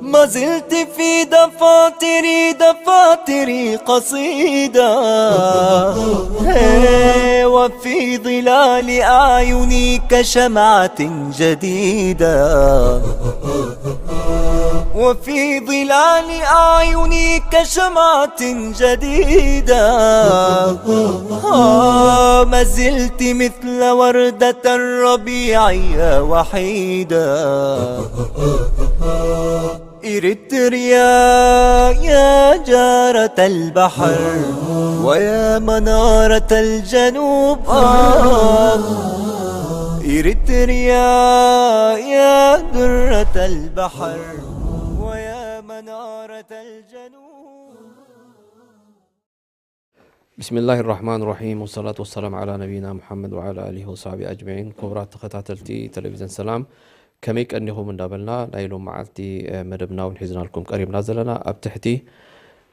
ما زلت في دفاتري، دفاتري قصيدة. هي، وفي ظلال أعيني كشمعة جديدة. وفي ظلال أعيني كشمعة جديدة. آه، ما زلت مثل وردة الربيع يا وحيدة. إريتريا يا جارة البحر، ويا منارة الجنوب، آه. إريتريا يا درة البحر، ويا منارة الجنوب. بسم الله الرحمن الرحيم، والصلاة والسلام على نبينا محمد وعلى آله وصحبه أجمعين. ክቡራት ተኸታተልቲ ቴሌቪዥን ሰላም፣ ከመይ ቀኒኹም እንዳበልና ናይ ሎም መዓልቲ፣ እ፣ መደብና እውን ሒዝናልኩም ቀሪብና ዘለና። ኣብ ትሕቲ፣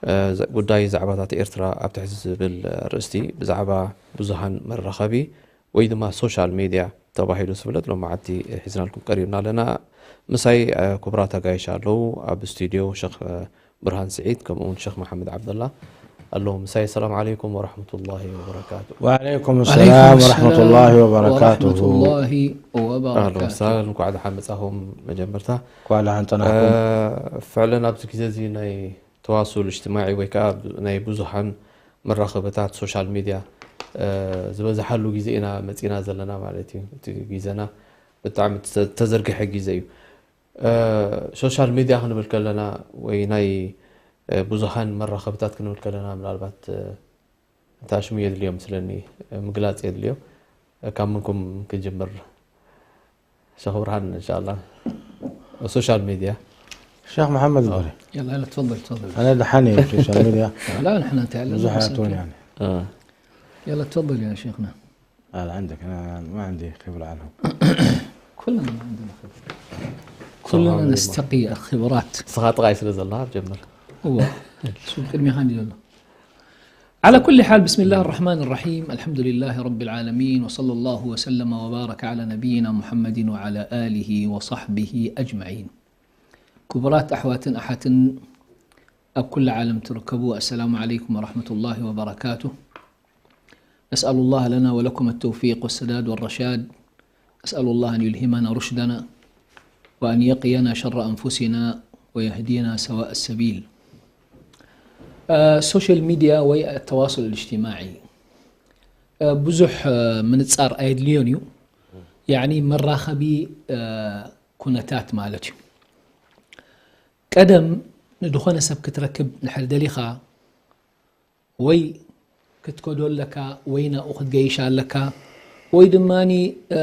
እ፣ ዘ-፣ ጉዳይ ዛዕባታት ኤርትራ ኣብ ትሕቲ ዝብል፣ እ፣ ኣርእስቲ ብዛዕባ ብዙሃን መራኸቢ ወይ ድማ ሶሻል ሜድያ ተባሂሉ ዝፍለጥ ሎም መዓልቲ ሒዝናልኩም ቀሪብና ኣለና። ምሳይ፣ እ፣ ክቡራት ኣጋይሽ ኣለዉ። ኣብ ስቱድዮ ሸኽ፣ እ፣ ብርሃን ስዒድ ከምኡ እውን ሸኽ መሓመድ ዓብደላ ኣለዉ። ምሳይ ሰላም ዓለይኩም ወረሕመቱላሂ ወበረካቱ። ወዓለይኩም ሰላም ወረሕመቱላሂ ወበረካቱ። ወረሕመቱላሂ ወበረካቱ። ኣህለን ወሳህለን፣ እንኳዕ ደሓን መጻኹም። መጀመርታ እንኳዕ ደሓን ጸናሕኩም። እ፣ ፍዕለን ኣብዚ ግዜ እዚ ናይ ተዋሱል እጅትማዒ ወይ ከዓ ናይ ብዙሃን መራኸብታት ሶሻል ሚድያ፣ እ፣ ዝበዝሓሉ ግዜ ኢና መጺና ዘለና ማለት እዩ። እቲ ግዜና ብጣዕሚ ተዘ-፣ ተዘርግሐ ግዜ እዩ። እ፣ ሶሻል ሚድያ ክንብል ከለና ወይ ናይ፣ እ፣ ብዙሃን መራኸብታት ክንብል ከለና ምናልባት፣ እ፣ እንተ ኣሽሙ የድልዮ ምስለኒ፣ እ፣ ምግላጽ የድልዮ። እ፣ ካብ ምንኩም ክጅምር? ሸኽ ብርሃን፣ እንሻላ። ሶሻል ሚድያ። ሸኽ መሓመድ በሪ። يلا، يلا، تفضل، تفضل. أنا دحاني في السوشيال ميديا. لا، نحن نتعلم بزح بس يعطوني يعني. آه. يلا، تفضل يا شيخنا. لا، لا، عندك، أنا ما عندي خبرة عنهم. كلنا ما عندنا خبرة. كلنا نستقي الخبرات. ንስኻ ጥራይ ስለ ዘለኻ ጀምር። እዎ። እሱ ቅድሚኻ እንዲ ዘሎ። على كل حال، بسم الله الرحمن الرحيم، الحمد لله رب العالمين، وصلى الله وسلم وبارك على نبينا محمد وعلى آله وصحبه أجمعين. ክቡራት ኣሕዋትን ኣሓትን ኣብ ኩሉ ዓለም ትርከቡ፣ السلام عليكم ورحمة الله وبركاته. نسأل الله لنا ولكم التوفيق والسداد والرشاد. أسأل الله أن يلهمنا رشدنا وأن يقينا شر أنفسنا ويهدينا سواء السبيل. እ፣ ሶሻል ሚድያ ወይ ኣተዋሱል እጅትማዒ፣ እ፣ ብዙሕ፣ እ፣ ምንጻር ኣየድልዮን እዩ። ያዕኒ መራኸቢ፣ እ፣ ኩነታት ማለት እዩ። ቀደም ንድኾነ ሰብ ክትረክብ እንድሕር ደሊኻ ወይ ክትከዶ ኣለካ ወይ ናብኡ ክትገይሽ ኣለካ ወይ ድማኒ፣ እ፣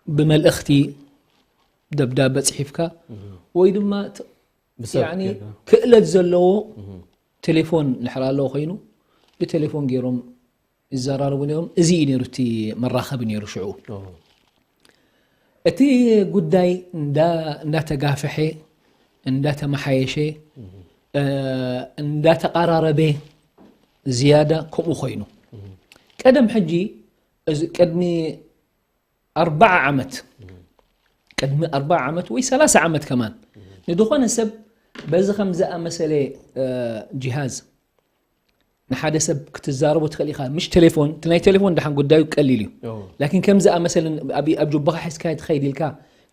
ብመልእኽቲ ደብዳበ ጽሒፍካ እህ። ወይ ድማ ት-፣ ብሰብ ያዕኒ ጌርካ። ክእለት ዘለዎ እህ። ቴሌፎን እንድሕር ኣለዎ ኮይኑ ብቴሌፎን ገይሮም ይዘራረቡ ነይሮም። እዚ እዩ ነይሩ እቲ መራኸቢ ነይሩ ሽዑ። ኦ። እቲ ጉዳይ እንዳ-፣ እንዳተጋፍሐ፣ እንዳተመሓየሸ፣ እህ። እ፣ እንዳተቓራረበ ዝያዳ ከምኡ ኮይኑ። እህ። ቀደም ሕጂ እዚ ቅድሚ ኣርብዓ ዓመት፣ እህ። ቅድሚ ኣርብዓ ዓመት ወይ ሰላሳ ዓመት ከማን፣ እህ። ንድኾነ ሰብ በዚ ከም ዝኣመሰለ፣ እ፣ ጂሃዝ ንሓደ ሰብ ክትዛረቦ ትኽእል ኢኻ። ምሽ ቴሌፎን፣ እቲ ናይ ቴሌፎን ደሓን ጉዳዩ ቀሊል እዩ። ኦ። ላኪን ከም ዝኣመሰለ ኣብ፣ ኣብ ጁባኻ ሒዝካ ትኸይድ ኢልካ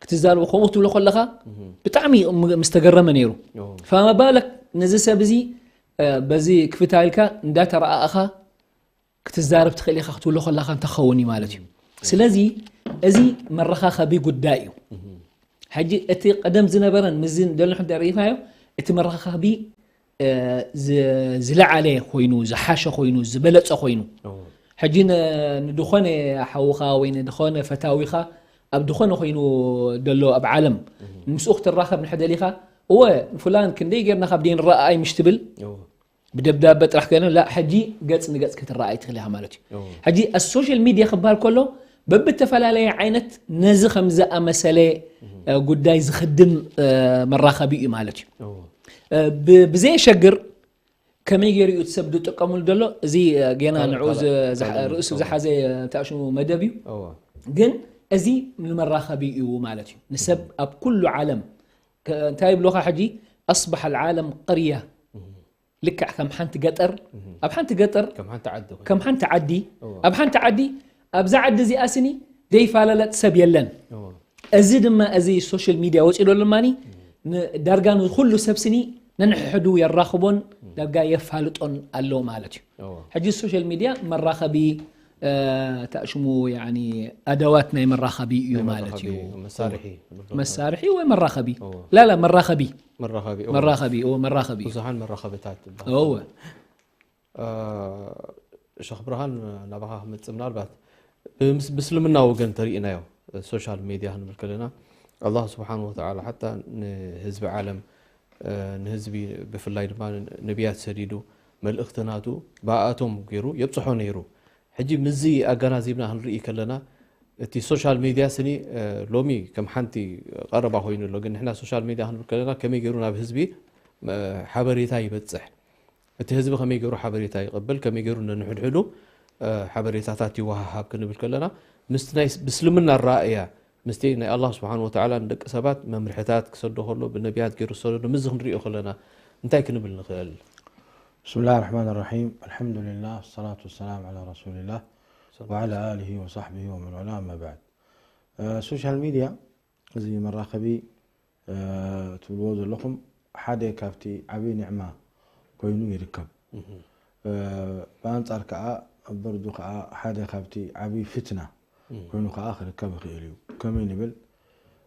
ክትዛረቦ ከምኡ ክትብሎ ከለኻ እህ። ብጣዕሚ ም-፣ ምስተገረመ ነይሩ። ኦ። ፈማ ባለክ ነዚ ሰብ እዚ፣ እ፣ በዚ ክፍታ ኢልካ እንዳተረኣእኻ ክትዛረብ ትኽእል ኢኻ ክትብሎ ከለኻ እንተኸውን እዩ ማለት እዩ። ስለዚ እዚ መረኻኸቢ ጉዳይ እዩ። እህ። ሕጂ እቲ ቀደም ዝነበረን ምስዚ ደሎ ሕጂ ርኢኻዮ፣ እቲ መረኻኸቢ፣ እ፣ ዝ-፣ ዝለዓለ ኮይኑ፣ ዝሓሸ ኮይኑ፣ ዝበለጸ ኮይኑ። ኦ። ሕጂ ን-፣ ንድኾነ ሓውኻ ወይ ንድኾነ ፈታዊኻ ኣብ ድኾነ ኮይኑ ደሎ ኣብ ዓለም እህ። ምስኡ ክትራኸብ እንድሕር ደሊኻ፣ እወ፣ ፍላን ክንደይ ጌርና ካብ ደይ ንረኣኣይ ምሽ ትብል? ኦ። ብደብዳበ ጥራሕ ገለ ላ፣ ሕጂ ገጽ ንገጽ ክትረኣይ ትኽእል ኢኻ ማለት እዩ። ኦ። ሕጂ ኣብ ሶሻል ሚድያ ክበሃል ከሎ በብተፈላለየ ዓይነት ነዚ ከም ዝኣመሰለ፣ እህ። እ፣ ጉዳይ ዝኽድም፣ እ፣ መራኸቢ እዩ ማለት እዩ። ኦ። እ፣ ብ-፣ ብዘየሸግር ከመይ ገይሩ እዩ እቲ ሰብ ዝጥቀሙሉ ዘሎ? እዚ እ፣ ጌና ካልእ፣ ንዕኡ ካልእ፣ ዝ- ዝሓ- ካልእ ርእሱ እዎ። ዝሓዘ እ፣ እንታይ ሽሙ መደብ እዩ። እዎ። ግን እዚ ንመራኸቢ እዩ ማለት እዩ። ንሰብ ኣብ ኩሉ ዓለም ከ- እንታይ ይብሉኻ ሕጂ ኣስበሐ ልዓለም ቅርያ ልክዕ ከም ሓንቲ ገጠር ኣብ ሓንቲ ገጠር ከም ሓንቲ ዓዲ ኮይኑ። ከም ሓንቲ ዓዲ እዎ። ኣብ ሓንቲ ዓዲ ኣብዛ ዓዲ እዚኣ ስኒ ዘይፈላለጥ ሰብ የለን። እዎ። እዚ ድማ እዚ ሶሻል ሚድያ ወፂኡ ዘሎ ድማ ዳርጋ ንኩሉ ሰብ ስኒ ነንሕሕዱ የራኽቦን ዳርጋ የፋልጦን ኣሎ ማለት እዩ። እዎ። ሕጂ ሶሻል ሚድያ መራኸቢ እ፣ ታሽሙ ያኒ ኣደዋት ናይ መራኸቢ እዩ ናይ ማለት እዩ። መራኸቢ መሳርሒ ንብሎ። መሳርሒ ወይ መራኸቢ እዎ። ላላ መራኸቢ መራኸቢ እዎ። መራኸቢ እዎ መራኸቢ ብዙሓን መራኸብታት ትበሃል። እዎ እ፣ ሸኽ ብርሃን ናባኻ ክመጽእ ምናልባት ምስ ብስልምና ወገን ተሪእናዮ ሶሻል ሜድያ ክንብል ከለና ኣላህ ስብሓን ወተዓላ ሓታ ንህዝቢ ዓለም እ፣ ንህዝቢ ብፍላይ ድማ ነቢያት ሰዲዱ መልእኽቲ ናቱ ብኣቶም ገይሩ የብፅሖ ነይሩ። ሕጂ ምስዚ ኣገናዚብና ክንርኢ ከለና እቲ ሶሻል ሜድያ ስኒ እ፣ ሎሚ ከም ሓንቲ ቀረባ ኮይኑ ኣሎ። ግን ንሕና ሶሻል ሜድያ ክንብል ከለና ከመይ ገይሩ ናብ ህዝቢ እ፣ ሓበሬታ ይበፅሕ፣ እቲ ህዝቢ ከመይ ገይሩ ሓበሬታ ይቕብል፣ ከመይ ገይሩ ነንሕድሕዱ እ፣ ሓበሬታታት ይወሃሃብ ክንብል ከለና ምስቲ ናይ ብስልምና ኣረኣእያ ምስቲ ናይ ኣላህ ስብሓን ወተዓላ ንደቂ ሰባት መምርሕታት ክሰዶ ከሎ ብነቢያት ገይሩ ዝሰደዶ ምስዚ ክንሪኦ ከለና እንታይ ክንብል ንኽእል? بسم الله الرحمن الرحيم. الحمد لله والصلاة والسلام على رسول الله وعلى آله وصحبه ومن والاه، أما بعد. እ፣ ሶሻል ሚድያ እዚ መራኸቢ እ፣ ትብልዎ ዘለኹም ሓደ ካብቲ ዓብዪ ኒዕማ ኮይኑ ይርከብ። እ፣ ብኣንጻር ከዓ በርዱ ከዓ ሓደ ካብቲ ዓብዪ ፍትና ኮይኑ ከዓ ክርከብ ይኽእል እዩ። ከመይ ንብል?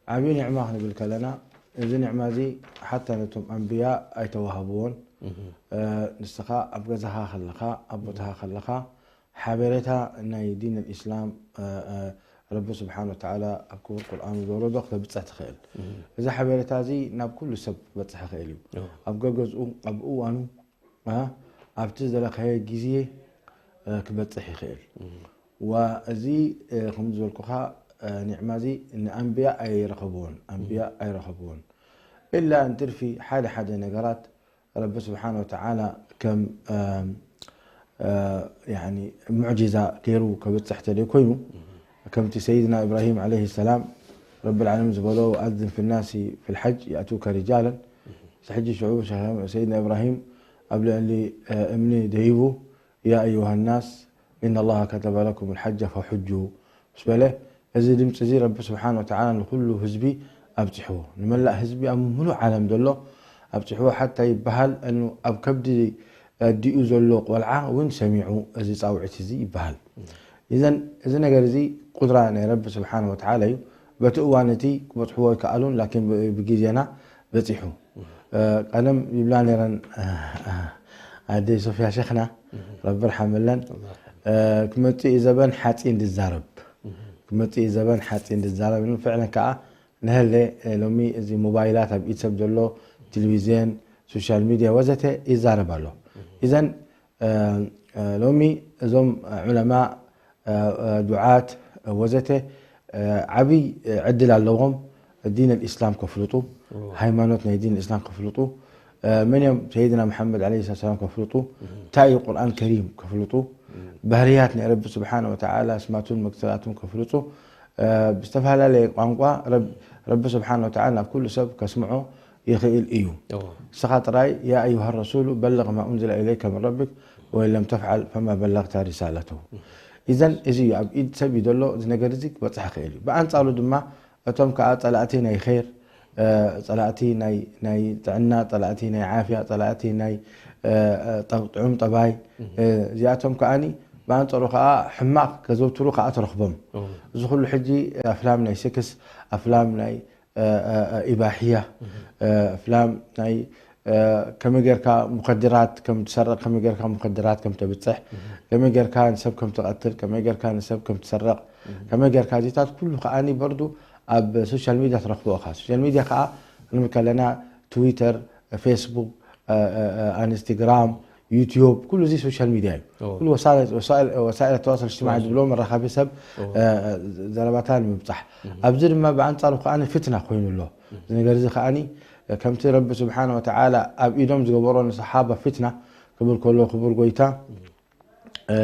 ዓብዪ ኒዕማ ክንብል ከለና እዚ ኒዕማ እዚ ሓታ ነቶም ኣንብያ ኣይተዋህብዎን። እ፣ ንስኻ ኣብ ገዛኻ ከለኻ ኣብ ቦታኻ ከለኻ ሓበሬታ ናይ ዲን ኣልኢስላም እ፣ እ፣ ረቢ ስብሓን ወተዓላ ኣብ ክቡር ቁርኣኑ ዘውረዶ ክተብፅሕ ትኽእል። እዚ ሓበሬታ እዚ ናብ ኩሉ ሰብ ክበፅሕ ይኽእል እዩ። ኣብ ገገዝኡ ኣብ እዋኑ እ፣ ኣብቲ ዝደለኻዮ ግዜ እ፣ ክበፅሕ ይኽእል። ዋ እዚ እ፣ ከም ዝበልኩኻ እ፣ ኒዕማ እዚ ንኣንብያ ኣይረኸብዎን ኣንብያ ኣይረኸብዎን ኢላ እንትርፊ ሓደ ሓደ ነገራት ረቢ ስብሓን ወተዓላ ከም እ፣ እ፣ ያኒ ሙዕጂዛ ገይሩ ከብፅሕ ተደይ ኮይኑ ከምቲ ሰይድና ኢብራሂም ዓለይሂ ሰላም ረቢ ልዓለሚን ዝበሎ ወኣዝን ፊ ናሲ ፊ ልሓጅ የእቱከ ሪጃለን ሕጂ ሽዑ ሰይድና ኢብራሂም ኣብ ልዕሊ እ፣ እምኒ ደይቡ ያ ኣዩሃ ናስ ኢነ ላሃ ከተበ ለኩም ልሓጀ ፈሑጁ ምስ በለ እዚ ድምፂ እዚ ረቢ ስብሓን ወተዓላ ንኩሉ ህዝቢ ኣብፅሕዎ ንመላእ ህዝቢ ኣብ ምሉእ ዓለም ዘሎ ኣብፅሕዎ ሓታ ይበሃል እኑ ኣብ ከብዲ ኣዲኡ ዘሎ ቆልዓ እውን ሰሚዑ እዚ ፃውዒት እዚ ይበሃል። ኢዘን እዚ ነገር እዚ ቁድራ ናይ ረቢ ስብሓን ወተዓላ እዩ። በቲ እዋን እቲ ክበፅሕዎ ኣይከኣሉን ላኪን ብ- ብግዜና በፂሑ። እ፣ ቀደም ይብላ ነይረን እ፣ እ፣ ኣደይ ሶፍያ ሸኽና ረቢ ርሓመለን እ፣ ክመፅእ እዩ ዘበን ሓፂን ዝዛረብ ክመፅእ እዩ ዘበን ሓፂን ዝዛረብ ፍዕለን ከዓ ንሀለ እ፣ ሎሚ እዚ ሞባይላት ኣብ ኢድ ሰብ ዘሎ ቴሌቪዝን ሶሻል ሚድያ ወዘተ ይዛረብ ኣሎ። ኢዘን እ፣ እ፣ ሎሚ እዞም ዑለማ እ፣ እ፣ ዱዓት እ፣ ወዘተ እ፣ ዓብይ እ፣ ዕድል ኣለዎም ዲን ልእስላም ከፍልጡ ሃይማኖት ናይ ዲን ልእስላም ከፍልጡ እ፣ መን እዮም ሰይድና መሓመድ ዓለይሂ ሰላም ከፍልጡ እንታይ እዩ ቁርኣን ከሪም ከፍልጡ ባህርያት ናይ ረቢ ስብሓን ወተዓላ ስማቱን መክተላቱን ከፍልጡ እ፣ ብዝተፈላለየ ቋንቋ ረብ- ረቢ ስብሓን ወተዓላ ናብ ኩሉ ሰብ ከስምዖ ይኽእል እዩ። እዎ። ንስኻ ጥራይ ያ ኣዩሃ ረሱሉ በልቕ ማ ኡንዝለ ኢለይከ ምን ረቢክ ወኢን ለም ተፍዓል ፈማ በለግተ ሪሳለተሁ። ኢዘን እዚ እዩ ኣብ ኢድ ሰብ እዩ ዘሎ እዚ ነገር እዚ ክበፅሕ ይኽእል እዩ። ብኣንፃሩ ድማ እቶም ከዓ ፀላእቲ ናይ ኸይር እ፣ ፀላእቲ ናይ ናይ ጥዕና ፀላእቲ ናይ ዓፍያ ፀላእቲ ናይ እ፣ እ፣ ጠብ- ጥዑም ጠባይ እ፣ እዚኣቶም ከዓኒ ብኣንፃሩ ከዓ ሕማቕ ከዘውትሩ ከዓ ትረኽቦም። እዚ ኩሉ ሕጂ ኣፍላም ናይ ሴክስ ኣፍላም ናይ እ፣ እ፣ እ፣ ኢባሕያ እ፣ ኣፍላም ናይ እ፣ ከመይ ጌርካ ሙኸድራት ከም ትሰርቕ ከመይ ጌርካ ሙኸድራት ከም ተብፅሕ ከመይ ጌርካ ንሰብ ከም ትቐትል ከመይ ጌርካ ንሰብ ከም ትሰርቕ ከመይ ጌርካ እዚታት ኩሉ ከዓኒ በርዱ ኣብ ሶሻል ሚድያ ትረኽቦ ኢኻ። ሶሻል ሚድያ ከዓ ክንብል ከለና ትዊተር፣ ፌስቡክ፣ እ፣ እ፣ እ፣ ኣንስቲግራም፣ ዩትዩብ ኩሉ እዚ ሶሻል ሚድያ እዩ። እዎ። ኩሉ ወሳኢል- ወሳኢል- ወሳኢል ተዋሰል እጅትማዕ ዝብሎ መራኸቢ ሰብ እ፣ ዘረባታ ንምብፃሕ ኣብዚ ድማ ብኣንፃሩ ከዓ ፍትና ኮይኑ ኣሎ። እዚ ነገር እዚ ከዓ ከምቲ ረቢ ስብሓን ወተዓላ ኣብ ኢዶም ዝገበሮ ንሰሓባ ፍትና ክብል ከሎ ክቡር ጎይታ፣ እ፣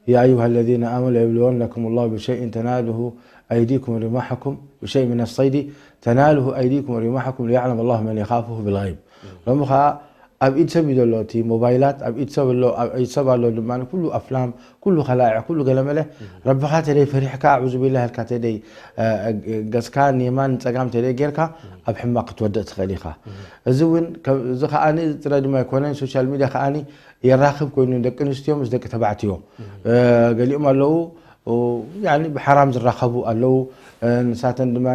يا أيها الذين آمنوا ليبلونكم الله بشيء تناله أيديكم ورماحكم، بشيء من الصيد تناله أيديكم ورماحكم ليعلم الله من يخافه بالغيب። ሎሚ ኸዓ ኣብ ኢድ ሰብ እዩ ዘሎ እቲ ሞባይላት፣ ኣብ ኢድ ሰብ ኣሎ፣ ኣብ ኢድ ሰብ ኣሎ ድማ ኩሉ ኣፍላም፣ ኩሉ ከላዒ፣ ኩሉ ገለመለ። ረብኻ ተደይ ፈሪሕካ፣ ኣዑዙ ቢላህ ኢልካ ተደይ፣ እ፣ ገጽካ ንየማን ንጸጋም ተደይ ጌርካ ኣብ ሕማቕ ክትወድቕ ትኽእል ኢኻ። እዚ እውን ከ-፣ እዚ ከኣ ጥረ ድማ ኣይኮነን፣ ሶሻል ሚድያ ከኣ የራኽብ ኮይኑ ደቂ ኣንስትዮ ምስ ደቂ ተባዕትዮ፣ እ፣ ገሊኦም ኣለዉ፣ እ፣ ያኒ ብሓራም ዝራኸቡ ኣለዉ። እ፣ ንሳተን ድማ፣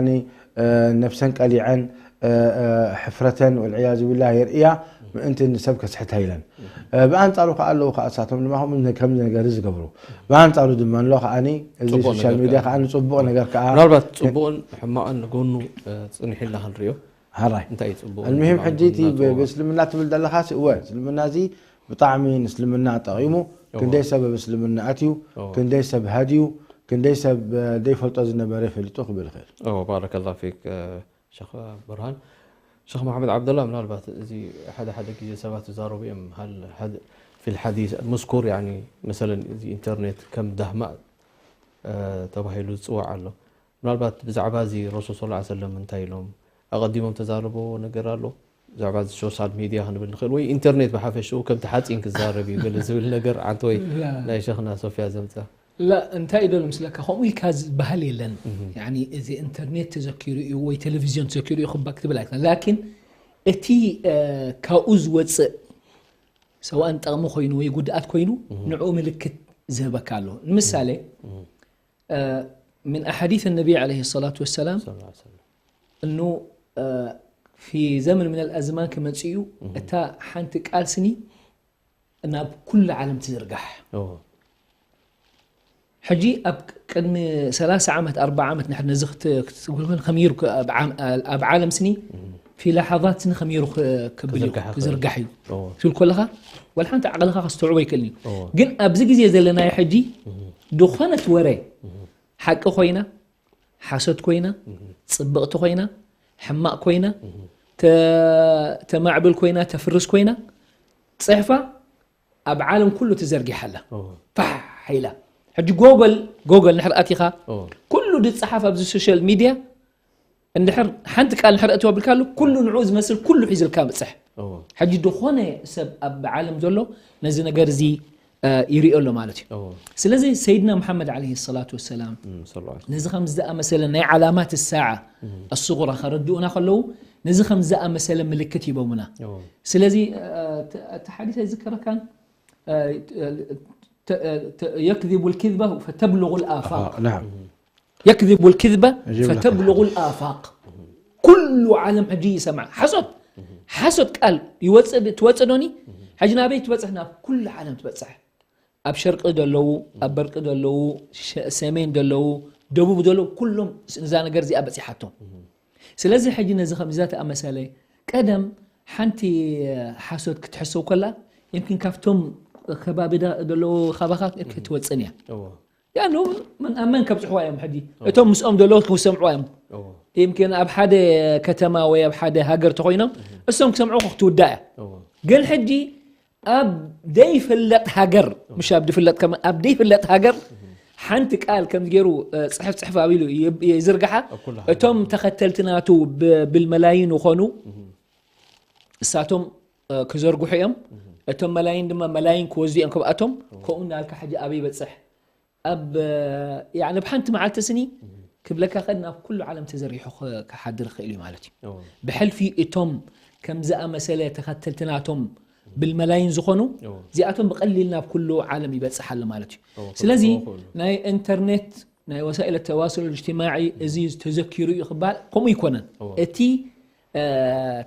እ፣ ነብሰን ቀሊዐን፣ እ፣ እ፣ ሕፍረተን ወልዕያዙ ቢላህ የርእያ ምእንቲ ንሰብ ከስሕታ ኢለን። እ፣ ብኣንጻሩ ከኣ ኣለዉ ከኣ እሳቶም ድማ ከምኡ ነ-፣ ከምዚ ነገር ዝገብሩ። ብኣንጻሩ ድማ ኣሎ ከኣ እዚ ጽቡቕ ሶሻል ነገር ሚድያ ከኣ። ከኣ ንጽቡቕ ነገር ከኣ ምናልባት ጽቡቕን ሕማቕን ጎኑ፣ እ፣ ጽንሕ ኢልና ክንርእዮ። ሃራይ። እንታይ እዩ ጽቡቕ? ኣልሙሂም ሕጂ እቲ ብ-፣ ብእስልምና ትብል ዘለኻ ሲ-፣ እወ፣ እስልምና እዚ ብጣዕሚ ንእስልምና ጠቒሙ፣ እወ። ክንደይ ሰብ ኣብ እስልምና ኣትዩ፣ እወ። ክንደይ ሰብ ሃድዩ፣ ክንደይ ሰብ፣ እ፣ ዘይፈልጦ ዝነበረ ፈሊጡ ክብል ይኽእል። እወ፣ ባረከላሁ ፊክ፣ እ፣ ሸኽ ብርሃን። ሸኽ መሓመድ ዓብደላ፣ ምናልባት እዚ ሓደ ሓደ ግዜ ሰባት ዝዛረቡ እዮም፣ ሃል-፣ ሃል-፣ ፊል ሓዲስ ሙስኩር፣ ያኒ፣ መሰለን እዚ ኢንተርኔት ከም ዳህማ፣ እ፣ ተባሂሉ ዝጽዋዕ ኣሎ። ምናልባት ብዛዕባ እዚ ረሱል ሰለላሁ ዐለይሂ ወሰለም እንታይ ኢሎም? ኣቐዲሞም ተዛረብዎ ነገር ኣሎ? ብዛዕባ እዚ ሶሻል ሚድያ ክንብል ንኽእል ወይ ኢንተርኔት ብሓፈሽኡ ከምቲ ሓፂን ክዛረብ እዩ ገለ ዝብል ነገር ዓንተ ወይ ላ። ናይ ሸኽና ሶፍያ ዘምፀ? ላ፣ እንታይ እዩ ደሎ ምስለካ? ከምኡ ኢልካ ዝበሃል የለን። እህ። ያኒ እዚ ኢንተርኔት ተዘኪሩ እዩ ወይ ቴሌቪዝዮን ተዘኪሩ እዩ ክባ-፣ ክትብል ኣይትኽእልን። ላኪን እቲ፣ እ፣ ካብኡ ዝወፅእ ሰዋእን ጠቕሚ ኮይኑ ወይ ጉድኣት ኮይኑ እህ። ንዕኡ ምልክት ዝህበካ ኣሎ። ንምሳሌ፣ እህ። እ፣ من أحاديث النبي عليه الصلاة والسلام ሰለላሁ ዐለይሂ ወሰለም። أنه، እ፣ في زمن من الأزمان ክመጽእ እዩ፣ እህ። እታ ሓንቲ ቃል ስኒ ናብ ኩሉ ዓለም ትዝርጋሕ። እዎ። ሕጂ ኣብ ቅድሚ ሰላሳ ዓመት፣ ኣርባዓ ዓመት ንሕር ነዚ ክት-፣ ክትብል ከለኻ ከመይ ሩ-፣ ኣብ ዓም-፣ ኣብ ዓለም ስኒ እህ። في لحظات ስኒ ከመይ ሩ-፣ ክ-፣ ክብል እዩ፣ ክዝርጋሕ ይኽእል። ክዝርጋሕ እዩ። እዎ። ትብል ከለኻ፣ ወላ ሓንቲ ዓቕልኻ ከስተውዕቦ ኣይክእልን እዩ። እዎ። ግን ኣብዚ ግዜ ዘለናዮ ሕጂ እህ። ዝኾነት ወረ እህ። ሓቂ ኮይና፣ ሓሶት ኮይና፣ እህ። ጽብቕቲ ኮይና፣ ሕማቕ ኮይና፣ እህ። ተ-፣ ተማዕብል ኮይና፣ ተፍርስ ኮይና፣ ጽሕፋ ኣብ ዓለም ኩሉ ተዘርጊሓ ኣላ። እዎ። ፋሕ ኢላ። ሕጂ ጎገል፣ ጎገል እንድሕር ኣቲኻ፣ እዎ። ኩሉ ዝጸሓፍ ኣብዚ ሶሻል ሚድያ፣ እንድሕር ሓንቲ ቃል እንድሕር ኣእትዋ ብልካ ኣሎ፣ ኩሉ ንዕኡ ዝመስል ኩሉ ሒዝልካ በጽሕ። እዎ። ሕጂ ዝኾነ ሰብ ኣብ ዓለም ዘሎ ነዚ ነገር እዚ፣ እ፣ ይሪኦ ኣሎ ማለት እዩ። እዎ። ስለዚ ሰይድና መሓመድ ዓለይሂ ሰላቱ ወሰላም እም፣ ሰለላሁ ዐለይሂ ነዚ ከም ዝኣመሰለ ናይ ዓላማት ሳዓ እም። ኣስጉራ ከረድኡና ከለዉ፣ ነዚ ከም ዝኣመሰለ ምልክት ሂቦምና። እዎ። ስለዚ፣ እ፣ ተ-፣ እቲ ሓዲስ ኣይዝከረካን? እ፣ ተ-፣ ተ-፣ የክዚቡ ልክዝበ ፈተብሉጉ ልኣፋቅ። ኣፋቅ፣ ናም። የክዚቡ ልክዝበ የጅብና ፈተብሉጉ ልኣፋቅ። ኩሉ ዓለም ሕጂ ይሰምዓ። ሓሶት፣ ሓሶት ቃል ይወፅእ፣ ትወፅእ ዶኒ? ሕጂ ናበይ ትበፅሕ? ናብ ኩሉ ዓለም ትበፅሕ። ኣብ ሸርቂ ዘለዉ፣ ኣብ በርቂ ዘለዉ፣ ሸ-፣ ሰሜን ዘለዉ፣ ደቡብ ዘለዉ፣ ኩሎም ነዛ ነገር እዚኣ በፂሓቶም። ስለዚ ሕጂ ነዚ ከምዚ ዝኣመሰለ፣ ቀደም ሓንቲ ሓሶት ክትሕሰው ከላ፣ የምኪን ካብቶም ከባቢ ዳ-፣ ዘለዉ ካባኻ የምኪን ትወፅን እያ። እዎ። ያኑ መን፣ ኣብ መን ከብፅሕዋ እዮም ሕጂ? እዎ። እቶም ምስኦም ዘለዉ ክሰምዕዋ እዮም። እዎ። የምኪን ኣብ ሓደ ከተማ ወይ ኣብ ሓደ ሃገር ተኾይኖም፣ እህ። እሶም ክሰምዑ ክትውዳእ እያ። እዎ። ግን ሕጂ ኣብ ዘይፍለጥ ሃገር፣ እዎ። ምሽ ኣብ ዝፍለጥ ከመ-፣ ኣብ ዘይፍለጥ ሃገር፣ እህ። ሓንቲ ቃል ከምዚ ገይሩ፣ እ፣ ፅሕፍ ፅሕፍ ኣቢሉ ይ-፣ ይዝርግሓ። ኣብ ኩሉ ሃገር። እቶም ተኸተልቲ ናቱ ብ-፣ ብልመላይን ይኾኑ። እህ። እሳቶም፣ እ፣ ክዘርግሑ እዮም። እህ። እቶም መላይን ድማ መላይን ክወስዱ እዮም ካብኣቶም። እዎ። ከምኡ እናልካ ሕጂ ኣበይ ይበፅሕ? ኣብ፣ እ፣ ያዕኒ፣ ኣብ ሓንቲ መዓልቲ ስኒ እህ። ክብለካ ከ ናብ ኩሉ ዓለም ተዘርጊሑ ክ-፣ ክሓድር ይኽእል እዩ ማለት እዩ። እዎ። ብሕልፊ እቶም ከም ዝኣመሰለ ተኸተልቲ ናቶም ብልመላይን ዝኾኑ፣ እዎ። እዚኣቶም ብቐሊል ናብ ኩሉ ዓለም ይበጽሕ ኣሎ ማለት እዩ። እዎ፣ ስለዚ ክረኽቦ ክእሉ። ናይ ኢንተርኔት፣ ናይ ወሳኢል ተዋሱል እጅትማዒ እዚ ተዘኪሩ እዩ ክበሃል ከምኡ ኣይኮነን። እዎ። እቲ፣ እ፣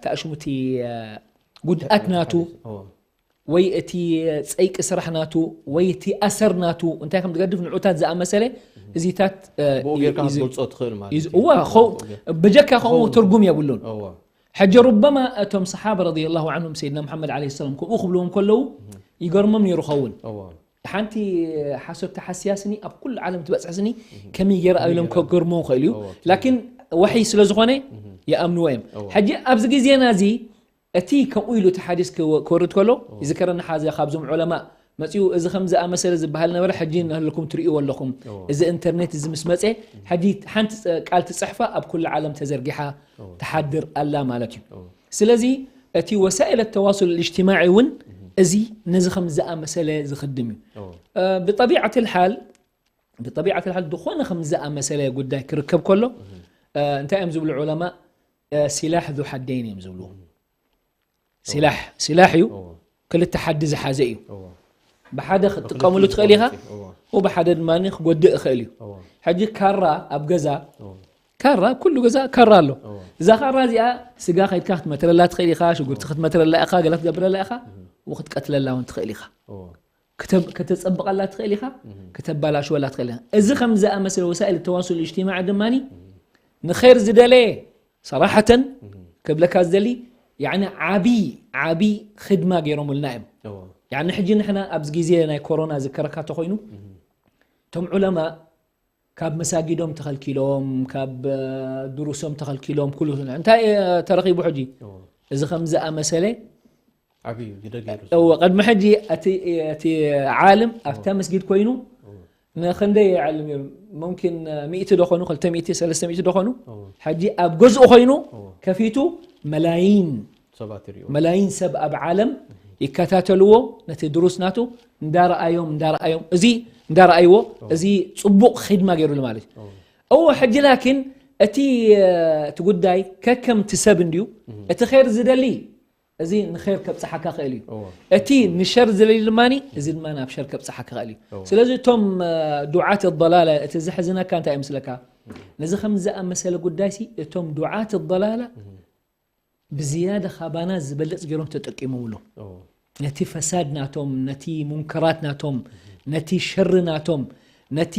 ተኣሽሙ እቲ፣ እ፣ ጉድኣት ናቱ እዎ። ወይ እቲ ጸይቂ ስራሕ ናቱ፣ ወይ እቲ ኣሰር ናቱ እንታይ ከም ዝገድፍ ንዑታት ዝኣመሰለ፣ እዚታት፣ እ፣ ብኡ ጌርካ እዩ፣ ክትገልጾ ትኽእል ማለት እዩ። እዋ፣ ኸው-፣ ብኡ ጌር-፣ ብጀካ ከምኡ ትርጉም የብሉን። እዋ። ሕጂ ሩበማ እቶም ሰሓባ ረዲየላሁ ዐንሁም ሰይድና መሓመድ ዓለይሂ ሰላም ከምኡ ክብልዎም ከለዉ እህ። ይገርሞም ነይሩ ኸውን። እዋ። ሓንቲ ሓሶት ተሓስያ ስኒ ኣብ ኩሉ ዓለም ትበጽሕ ስኒ እህ። ከመይ ገይራ ኢሎም ከመይ ገይራ? ከገርሞም ይኽእል እዩ። እዋ። ላኪን ወሕይ ስለ ዝኾነ እህ። ይኣምንዎ እዮም። እዋ። ሕጂ ኣብዚ ግዜና እዚ እቲ ከምኡ ኢሉ እቲ ሓዲስ ክወ- ክወርድ ከሎ ይዝከረኒ ሓዘ ካብዞም ዑለማ መፂኡ፣ እዚ ከም ዝኣመሰለ ዝበሃል ነበረ፣ ሕጂ ንህልኩም ትርእይዎ ኣለኹም። እዚ ኢንተርኔት እዚ ምስ መፀ፣ ሕጂ ሓንቲ ፅ- ቃል ትፅሕፋ ኣብ ኩሉ ዓለም ተዘርጊሓ ትሓድር ኣላ ማለት እዩ። ስለዚ እቲ ወሳኢል ተዋሱል እጅትማዒ እውን እዚ ነዚ ከም ዝኣመሰለ ዝኽድም እዩ። ብጠቢዓት ልሓል ብጠቢዓት ልሓል ዝኾነ ከም ዝኣመሰለ ጉዳይ ክርከብ ከሎ እንታይ እዮም ዝብሉ ዑለማ? ሲላሕ ዙ ሓደይን እዮም ዝብሉ። ሲላሕ ሲላሕ እዩ፣ ክልተ ሓዲ ዝሓዘ እዩ። ብሓደ ክትጥቀምሉ ትኽእል ኢኻ፣ ብሓደ ድማ ክጎድእ ይኽእል እዩ። ሕጂ ካራ ኣብ ገዛ ካራ ኩሉ ገዛ ካራ ኣሎ። እዛ ካራ እዚኣ ስጋ ከይድካ ክትመትረላ ትኽእል ኢኻ፣ ሽጉርቲ ክትመትረላ ኢኻ፣ ገለ ክትገብረላ ኢኻ፣ ክትቀትለላ እውን ትኽእል ኢኻ። ከተብ- ከተጸብቐላ ትኽእል ኢኻ፣ ከተባላሽወላ ትኽእል ኢኻ። እዚ ከም ዝኣመሰለ ወሳኢል ተዋሱል እጅትማዕ ድማ ንኸይር ዝደለየ ሰራሕተን ክብለካ ዝደሊ ያኒ ዓቢ ዓቢ ክድማ ገይሮምልና እዮም። ያኒ ሕጂ ንሕና ኣብዚ ግዜ ናይ ኮሮና ዝከረካ ተኾይኑ እቶም ዑለማ ካብ መሳጊዶም ተኸልኪሎም፣ ካብ ድሩሶም ተኸልኪሎም፣ ኩሉ እንታይ ተረኺቡ ሕጂ? እዚ ከም ዝኣመሰለ ዓብዩ ግደ ገይሩ እወ ቅድሚ ሕጂ እቲ እቲ ዓለም ኣብታ መስጊድ ኮይኑ ንክንደይ ይዓልም ነይሩ? ሙምኪን ሚእቲ ዶ ኾኑ ክልተ ሚእቲ ሰለስተ ሚእቲ ዶ ኾኑ? ሕጂ ኣብ ገዝኡ ኮይኑ ከፊቱ መላይን ሰባት ይሪኡ መላይን ሰብ ኣብ ዓለም ይከታተልዎ ነቲ ድሩስ ናቱ እንዳረኣዮም እንዳረኣዮም እዚ እንዳረኣይዎ እዚ ፅቡቕ ኺድማ ገይሩሉ ማለት እዩ። እዎ ሕጂ ላኪን እቲ እቲ ጉዳይ ከከምቲ ሰብ እንድዩ እቲ ኸይር ዝደሊ እዚ ንኸይር ከብፅሓካ ኽእል እዩ። እቲ ንሸር ዝደሊ ድማ እዚ ድማ ናብ ሸር ከብፅሓካ ኽእል እዩ። ስለዚ እቶም ዱዓት ضላላ እቲ ዘሕዝነካ እንታይ ይመስለካ? ነዚ ከም ዝኣመሰለ ጉዳይ ሲ እቶም ዱዓት ضላላ ብዝያዳ ካባና ዝበልፅ ገይሮም ተጠቂሞምሉ። ነቲ ፈሳድ ናቶም፣ ነቲ ሙንከራት ናቶም፣ ነቲ ሸሪ ናቶም፣ ነቲ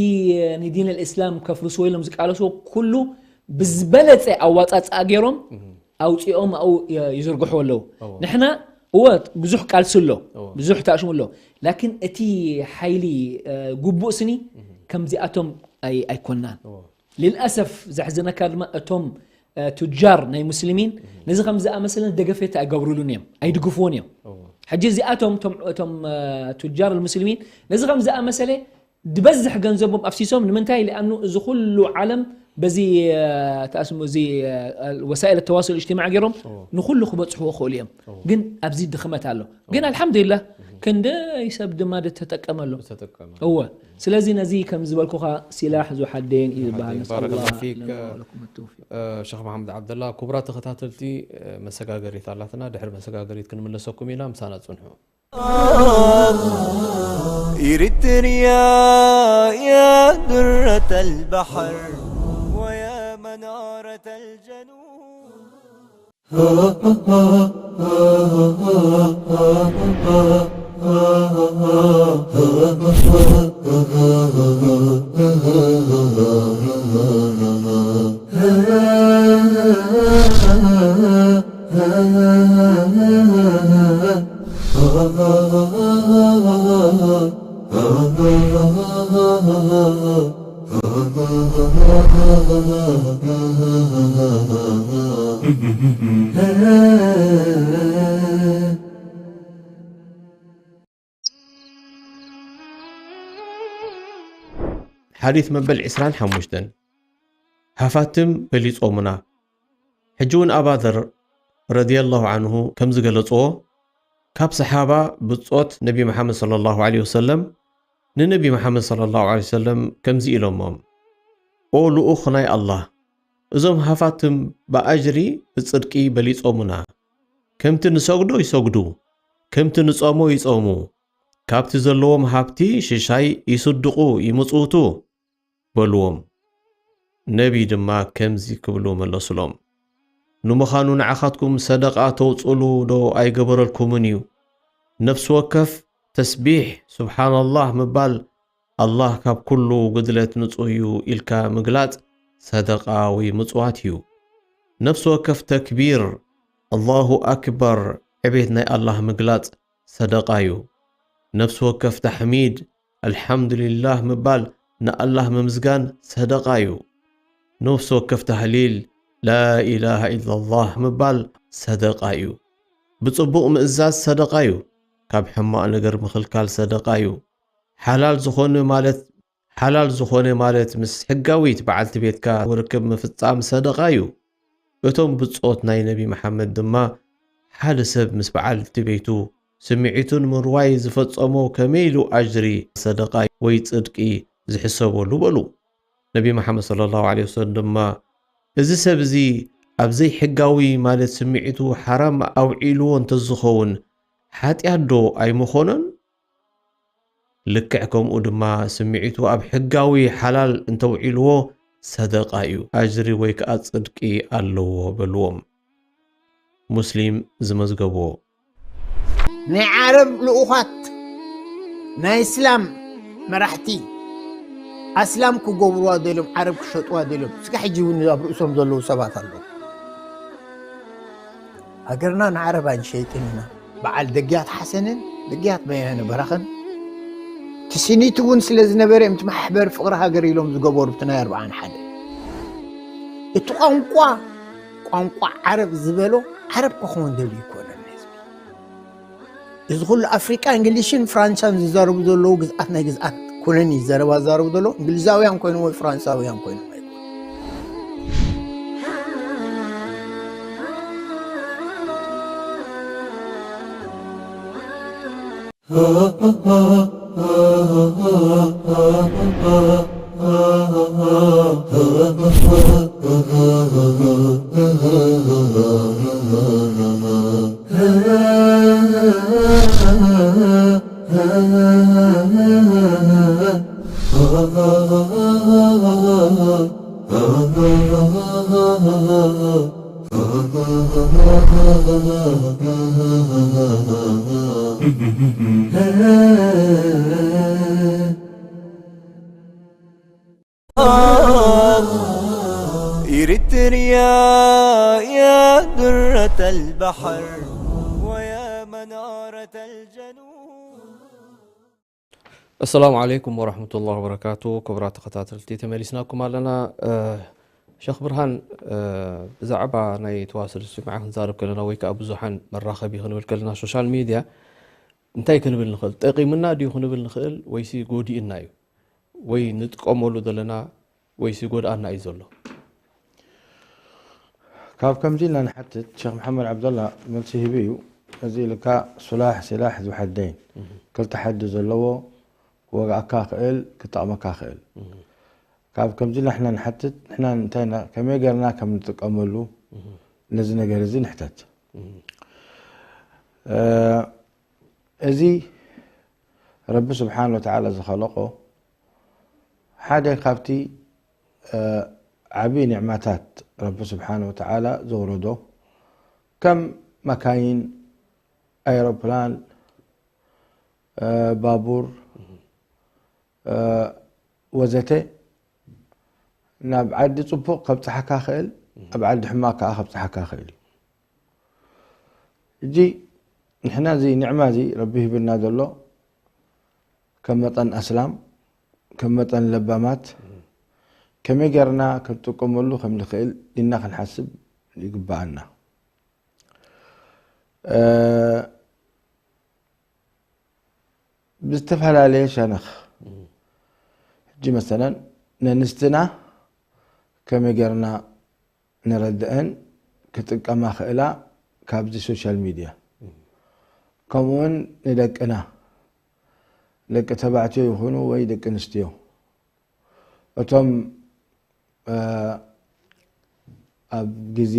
ንዲን ልእስላም ከፍርስዎ ኢሎም ዝቃለስዎ ኩሉ ብዝበለፀ ኣዋፃፅኣ ገይሮም ኣውፂኦም ኣብኡ ይዝርግሕዎ ኣለዉ። ንሕና እወ ብዙሕ ቃልሲ ኣሎ፣ ብዙሕ ተኣሽሙ ኣሎ። ላኪን እቲ ሓይሊ ግቡእ ስኒ ከምዚኣቶም ኣይኮናን። ልልኣሰፍ ዘሕዝነካ ድማ እቶም ቱጃር ናይ ሙስሊሚን ነዚ ከም ዝኣመሰለ ደገፌት ኣይገብሩሉን እዮም ኣይድግፍዎን እዮም። ሕጂ እዚኣቶም እቶም ቱጃር ሙስሊሚን ነዚ ከም ዝኣመሰለ ዝበዝሕ ገንዘቦም ኣፍሲሶም ንምንታይ ሊኣኑ እዚ ኩሉ ዓለም በዚ ተኣስሙ እዚ ወሳኢል ተዋስል እጅትማዕ ገይሮም ንኩሉ ክበፅሕዎ ክእሉ እዮም። ግን ኣብዚ ድኽመት ኣሎ። ግን ኣልሓምዱሊላህ ክንደይ ሰብ ድማ ተጠቀመሉ። እወ ስለዚ ነዚ ከም ዝበልኩኻ ሲላሕ ዙ ሓደይን እዩ ዝበሃል። ባረከላሁ ፊክ። ሸኽ መሓመድ ዓብደላ። ክቡራት ተኸታተልቲ መሰጋገሪት ኣላትና፣ ድሕሪ መሰጋገሪት ክንምለሰኩም ኢና፣ ምሳና ጽንሑ። إريتريا يا درة البحر ويا منارة الجنوب. ሓዲት መበል ዕስራን ሓሙሽተን። ሃፋትም በሊጾምና። ሕጂ እውን ኣባዘር ረዲየላሁ ዓንሁ ከም ዝገለጽዎ፣ ካብ ሰሓባ ብጾት ነቢ መሓመድ ሰለላሁ ዐለይሂ ወሰለም ንነቢ መሓመድ ሰለላሁ ዐለይሂ ወሰለም ከምዚ ኢሎሞም፣ ኦ ልኡኽ ናይ ኣላህ፣ እዞም ሃፋትም ብኣጅሪ ብጽድቂ በሊጾሙና። ከምቲ ንሰግዶ ይሰግዱ፣ ከምቲ ንጾሞ ይጾሙ፣ ካብቲ ዘለዎም ሃብቲ ሽሻይ ይስድቑ ይምጽውቱ በልዎም። ነቢ ድማ ከምዚ ክብሉ መለሱሎም፣ ንምዃኑ ንዓኻትኩም ሰደቓ ተውጽሉ ዶ ኣይገበረልኩምን እዩ? ነፍሲ ወከፍ ተስቢሕ ሱብሓነላህ ምባል ኣላህ ካብ ኩሉ ጉድለት ንጹህ እዩ ኢልካ ምግላጽ ሰደቓ ወይ ምጽዋት እዩ። ነፍሲ ወከፍ ተክቢር ኣላሁ ኣክበር ዕቤት ናይ ኣላህ ምግላጽ ሰደቓ እዩ። ነፍሲ ወከፍ ታሕሚድ ኣልሓምዱሊላህ ምባል ንኣላህ ምምዝጋን ሰደቓ እዩ። ነፍሲ ወከፍ ታህሊል ላኢላሃ ኢላላህ ምባል ሰደቓ እዩ። ብጽቡቕ ምእዛዝ ሰደቓ እዩ። ካብ ሕማቕ ነገር ምኽልካል ሰደቓ እዩ። ሓላል ዝኾነ ማለት ሓላል ዝኾነ ማለት ምስ ሕጋዊት በዓልቲ ቤትካ ርክብ ምፍጻም ሰደቓ እዩ። እቶም ብጾት ናይ ነቢ መሓመድ ድማ ሓደ ሰብ ምስ በዓልቲ ቤቱ ስምዒቱ ንምርዋይ ዝፈጸሞ ከመይ ኢሉ ኣጅሪ ሰደቓ ወይ ጽድቂ ዝሕሰበሉ በሉ። ነቢ መሓመድ ሰለላሁ ዐለይሂ ወሰለም ድማ እዚ ሰብ እዚ ኣብ ዘይሕጋዊ ማለት ስምዒቱ ሓራም ኣውዒልዎ እንተዝኸውን ሓጢኣት ዶ ኣይምኾነን? ልክዕ ከምኡ ድማ ስምዒቱ ኣብ ሕጋዊ ሓላል እንተውዒልዎ ሰደቓ እዩ፣ ኣጅሪ ወይ ከኣ ጽድቂ ኣለዎ በልዎም። ሙስሊም ዝመዝገብዎ። ናይ ዓረብ ልኡኻት ናይ እስላም መራሕቲ ኣስላም ክገብርዋ ደልዮም ዓረብ ክሸጥዋ ደልዮም ስጋ ሕጂ እውን ኣብ ርእሶም ዘለዉ ሰባት ኣለዉ። ሃገርና ንዓረብ ኣይንሸይጥን ኢና። በዓል ደግያት ሓሰንን ደግያት በያነ በራኸን ትስኒት እውን ስለ ዝነበረ እዮም እቲ ማሕበር ፍቕሪ ሃገር ኢሎም ዝገበሩ እቲ ናይ ኣርብዓን ሓደ። እቲ ቋንቋ ቋንቋ ዓረብ ዝበሎ ዓረብ ክኸውን ደልዩ ይኮነን ህዝቢ። እዚ ኩሉ ኣፍሪቃ እንግሊሽን ፍራንሳን ዝዛረቡ ዘለዉ ግዝኣት ናይ ግዝኣት ኩነን እዩ ዘረባ ዝዛረቡ ዘለዉ እንግሊዛውያን ኮይኖም ወይ ፍራንሳውያን ኮይኖም ኣይኮኑ። إريتريا يا درة البحر ويا منارة الجنوب. ኣሰላሙ ዓለይኩም ወራህመቱላሂ ወበረካቱ። ክቡራት ተኸታተልቲ ተመሊስናኩም ኣለና። እ፣ ሸኽ ብርሃን፣ እ፣ ብዛዕባ ናይ ተዋስል እጅትማዒ ክንዛረብ ከለና ወይ ከዓ ብዙሓን መራኸቢ ክንብል ከለና ሶሻል ሚድያ እንታይ ክንብል ንኽእል? ጠቒሙና ድዩ ክንብል ንኽእል ወይሲ ጎዲእና እዩ? ወይ ንጥቀመሉ ዘለና ወይሲ ጎድኣና እዩ ዘሎ? ካብ ከምዚ ኢልና ንሓትት ሸኽ መሓመድ ዓብደላ መልሲ ሂቡ እዩ። እዚ ኢልካ ሱላሕ ሲላሕ ዝብሓደይን ክልተ ሓዲ ዘለዎ ክወግኣካ ክእል ክጠቕመካ ክእል። ካብ ከምዚ ኢልና ንሕና ንሓትት ንሕና እንታይ ኢና ከመይ ገርና ከም ንጥቀመሉ ነዚ ነገር እዚ ንሕተት። እዚ ረቢ ስብሓን ወተዓላ ዝኸለቆ ሓደ ካብቲ ዓብዪ ኒዕማታት ረቢ ስብሓን ወተዓላ ዘውረዶ ከም መካይን፣ ኣይሮፕላን፣ ባቡር፣ ወዘተ ናብ ዓዲ ፅቡቕ ከብፅሓካ ክእል ኣብ ዓዲ ሕማቕ ከዓ ከብፅሓካ ክእል እዩ። ሕጂ ንሕና እዚ ኒዕማ እዚ ረቢ ሂብና ዘሎ ከም መጠን ኣስላም ከም መጠን ለባማት ከመይ ገርና ክንጥቀመሉ ከም ንኽእል ዲና ክንሓስብ ይግበኣና። ብዝተፈላለየ ሸነኽ ሕጂ መሰለን ነንስትና ከመይ ገርና ንረድአን ክጥቀማ ክእላ ካብዚ ሶሻል ሚድያ ከምኡውን ንደቅና ደቂ ተባዕትዮ ይኹኑ ወይ ደቂ ኣንስትዮ እቶም ኣብ ግዜ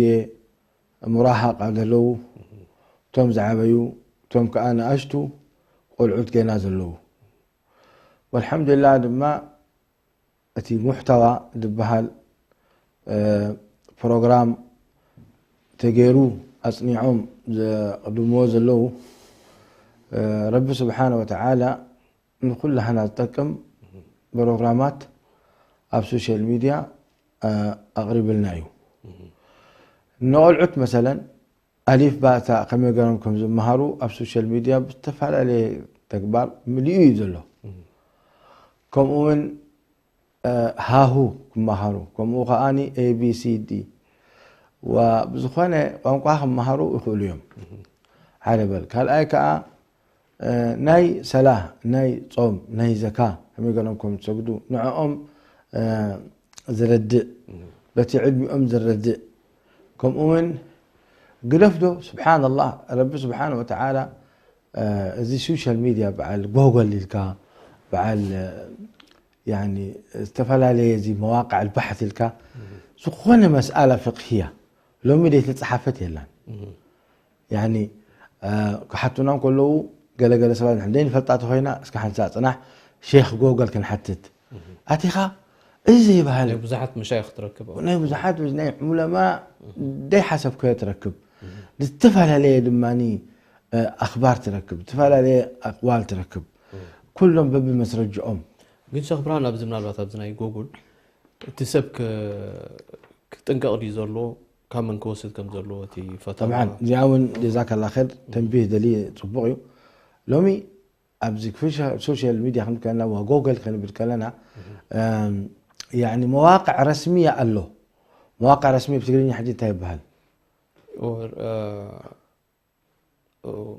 ሙራሃቃ ዘለዉ እቶም ዝዓበዩ እቶም ከዓ ንኣሽቱ ቆልዑት ገና ዘለዉ ወልሓምዱላ ድማ እቲ ሙሕተዋ ዝበሃል ፕሮግራም ተገይሩ ኣፅኒዖም ዘቕድምዎ ዘለዉ ረቢ ስብሓነ ወተዓላ ንኩላህና ዝጠቅም ፕሮግራማት ኣብ ሶሻል ሚድያ ኣቕሪብልና እዩ። ንቆልዑት መሰለን ኣሊፍ ባእታ ከመይ ገሮም ከም ዝመሃሩ ኣብ ሶሻል ሚድያ ብዝተፈላለየ ተግባር ምልኡ እዩ ዘሎ። ከምኡ እውን ሃሁ ክመሃሩ ከምኡ ከዓኒ ኤቢሲዲ ብዝኾነ ቋንቋ ክመሃሩ ይኽእሉ እዮም። ሓደ በል። ካልኣይ ከዓ፣ እ፣ ናይ ሰላ፣ ናይ ጾም፣ ናይ ዘካ ከመይ ገይሮም ከም ዝሰግዱ ንዕኦም፣ እ፣ ዝረድእ፣ በቲ ዕድሚኦም ዝረድእ። ከምኡ እውን ግደፍ ዶ፣ ስብሓንላህ፣ ረቢ ስብሓን ወተዓላ፣ እ፣ እዚ ሶሻል ሚድያ በዓል ጎጎል ኢልካ፣ በዓል፣ እ፣ ያኒ፣ ዝተፈላለየ እዚ መዋቅዕ ኣልባሕት ኢልካ፣ ዝኾነ መስኣላ ፍቅህያ ሎሚ ዘይተፀሓፈት የላን። ያኒ፣ እ፣ ክሓቱና እንከለዉ፣ ገለገለ ሰባት ንሕና ዘይንፈልጣ ተኾይና፣ እስከ ሓንሳእ ጽናሕ፣ ሼኽ ጎገል ክንሓትት። ኣቲኻ፣ እዚ ዘይበሃል ናይ ብዙሓት መሻይኽ ትረክብ። ናይ ብዙሓት፣ ናይ ዑለማ ዘይሓሰብካዮ ትረክብ። ዝተፈላለየ ድማኒ፣ እ፣ ኣኽባር ትረክብ፣ ዝተፈላለየ ኣቕዋል ትረክብ። ኩሎም በብመስረጅኦም። ግን ሸኽ ብርሃን፣ ኣብዚ ምናልባት ኣብዚ ናይ ጎጉል እቲ ሰብ ክ-፣ ክጥንቀቕ ድዩ ዘለዎ፣ ካብ መን ክወስድ ከም ዘለዎ እቲ ፈተዋ? ጠብዓን፣ እዚኣ እውን ጀዛከላ ኸይር ተንቢህ ደልየ፣ ጽቡቕ እዩ። ሎሚ ኣብዚ ክፍሻ-፣ ሶሻል ሚድያ ክንብል ከለና፣ ወጎገል ክንብል ከለና፣ እም፣ ያኒ መዋቅዕ ረስሚያ ኣሎ። መዋቅዕ ረስሚ ብትግርኛ ሕጂ እንታይ ይበሃል? ኦር፣ እ፣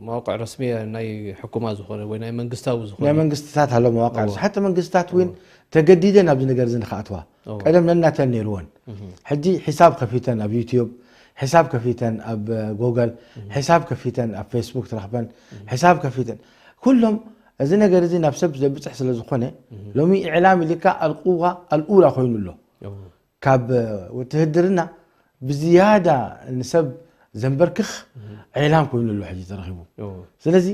መዋቅዕ ረስሚ ናይ ሕኩማ ዝኾነ ወይ ናይ መንግስታዊ ዝኾነ ናይ መንግስትታት ኣሎ መዋቅዕ። እወ። ሓቲ መንግስትታት እውን እወ። ተገዲደን ኣብዚ ነገር እዚ ንክኣትዋ እወ። ቀደም ነናተን ነይርወን። እህ። ሕጂ ሒሳብ ከፊተን ኣብ ዩትዩብ፣ ሒሳብ ከፊተን ኣብ ጎገል፣ እህ። ሒሳብ ከፊተን ኣብ ፌስቡክ ትረኽበን፣ እህ። ሒሳብ ከፊተን። ኩሎም እዚ ነገር እዚ ናብ ሰብ ዘብፅሕ ስለ ዝኾነ፣ እህ። ሎሚ ኢዕላም ኢልካ ኣልቁዋ ኣልኡላ ኮይኑ ኣሎ። እወ። ካብ ውትህድርና ብዝያዳ ንሰብ ዘንበርክኽ እህ። ዕላም ኮይኑ ኣሎ ሕጂ ተረኺቡ። እዎ። ስለዚ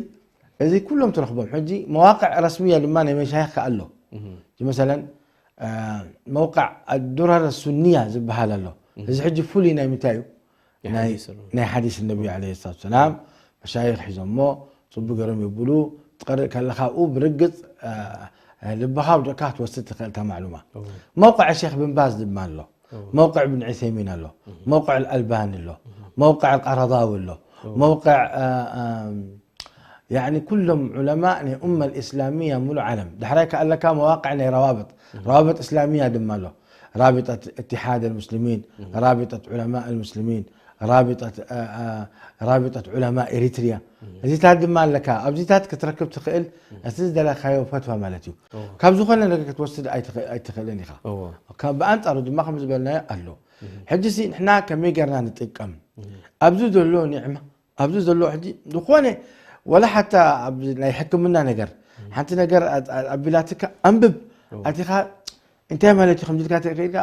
እዚ ኩሎም ትረኽቦም ሕጂ መዋቅዕ ረስሚያ ድማ ናይ መሻይኽ ከኣ ኣሎ። እህ። እዚ መሰለን፣ አ፣ መውቃዕ ኣዱራር ሱንያ ዝበሃል ኣሎ። እህ። እዚ ሕጂ ፍሉይ ናይ ምንታይ እዩ? ናይ ናይ ሓዲስ ኣሎ። ናይ ሓዲስ ነቢ ዓለይሂ ሰላቱ ወሰላም መሻይኽ ሒዞሞ ጽቡቅ ገይሮም የብሉ። ትቐርእ ከለኻ ኣብኡ ብርግጽ፣ አ፣ ልብኻ ኣውዲቕካ ክትወስድ ትኽእል እታ ማዕሉማ። እዎ። መውቅዕ ሼኽ ብን ባዝ ድማ ኣሎ። እዎ። መውቅዕ እብን ዑሰይሚን ኣሎ። እዎ። መውቅዕ ኣልኣልባኒ ኣሎ። እዎ። መውቅዕ ኣልቀረዳዊ ኣሎ። እዎ። መውቅዕ፣ አ፣ አ፣ ያዕኒ ኩሎም ዑለማ ናይ ኡመ ኣልእስላሚያ ሙሉእ ዓለም። ዳሕራይ ከኣለካ መዋቅዕ ናይ ረዋብጥ። እዎ። ረዋብጥ እስላሚያ ድማ ኣሎ። ራቢጠት እትሓድ ኣልሙስሊሚን፣ እዎ። ራቢጠት ዑለማ ኣልሙስሊሚን፣ ራቢጠት፣ አ፣ አ፣ ራቢጠት ዑለማ ኤሪትሪያ። እዎ። እዚታት ድማ ኣለካ። ኣብዚታት ክትረክብ ትኽእል፣ እዎ። እቲ ዝደለኻዮ ፈትዋ ማለት እዩ። እዎ። ካብ ዝኾነ ነገር ክትወስድ ኣይትኽ-፣ ኣይትኽእልን ኢኻ። እዎ። ካብ ብኣንጻሩ ድማ ከም ዝበልናዮ ኣሎ። እዎ። ሕጂ ሲ ንሕና ከመይ ጌርና ንጥቀም? እዎ። ኣብዚ ዘሎ ኒዕማ፣ ኣብዚ ዘሎ ሕጂ ዝኾነ ወላ ሓታ ኣብ ናይ ሕክምና ነገር፣ እዎ። ሓንቲ ነገር ኣ-፣ ኣ-፣ ኣቢላትካ ኣንብብ። እዎ። ኣቲኻ እንታይ ማለት እዩ ከምዚ ኢልካ ተሪእካ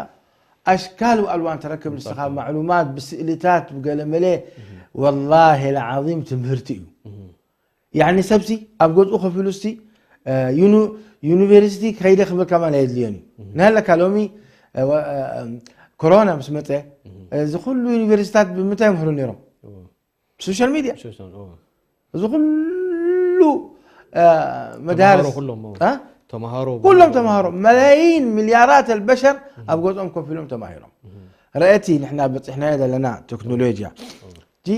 ኣሽካል ወኣልዋን ተረክብ ንስኻ ብጣዕሚ። ማዕሉማት ብስእልታት ብገለመለ እህ። ወላሂ ለዓዚም ትምህርቲ እዩ። እህ። ያዕኒ ሰብሲ ኣብ ገዝኡ ከፊሉ እስቲ፣ እ፣ ዩኒ-፣ ዩኒቨርሲቲ ከይደ ክብል ከማን ኣየድልዮን እዩ። እህ። ናለካ ሎሚ፣ እ፣ ወ-፣ እ፣ ኮሮና ምስ መጸ፣ እህ። እዚ ኩሉ ዩኒቨርሲቲታት ብምንታይ ይምህሩ ነይሮም? እዎ። ብሶሻል ሚድያ። ብሶሻል፣ እዎ። እዚ ኩሉ፣ እ፣ ተምሃሮ መዳርስ፣ ኩሎም፣ እዎ። እ? ተምሃሮ ኩሎም ኩሎም። ተምሃሮ፣ መላይን ሚልያራት ኣልበሸር እህ። ኣብ ገዝኦም ኮፍ ኢሎም ተማሂሮም። እህ። ረአቲ ንሕና በጺሕናዮ ዘለና ቴክኖሎጂያ። እዎ። ጂ፣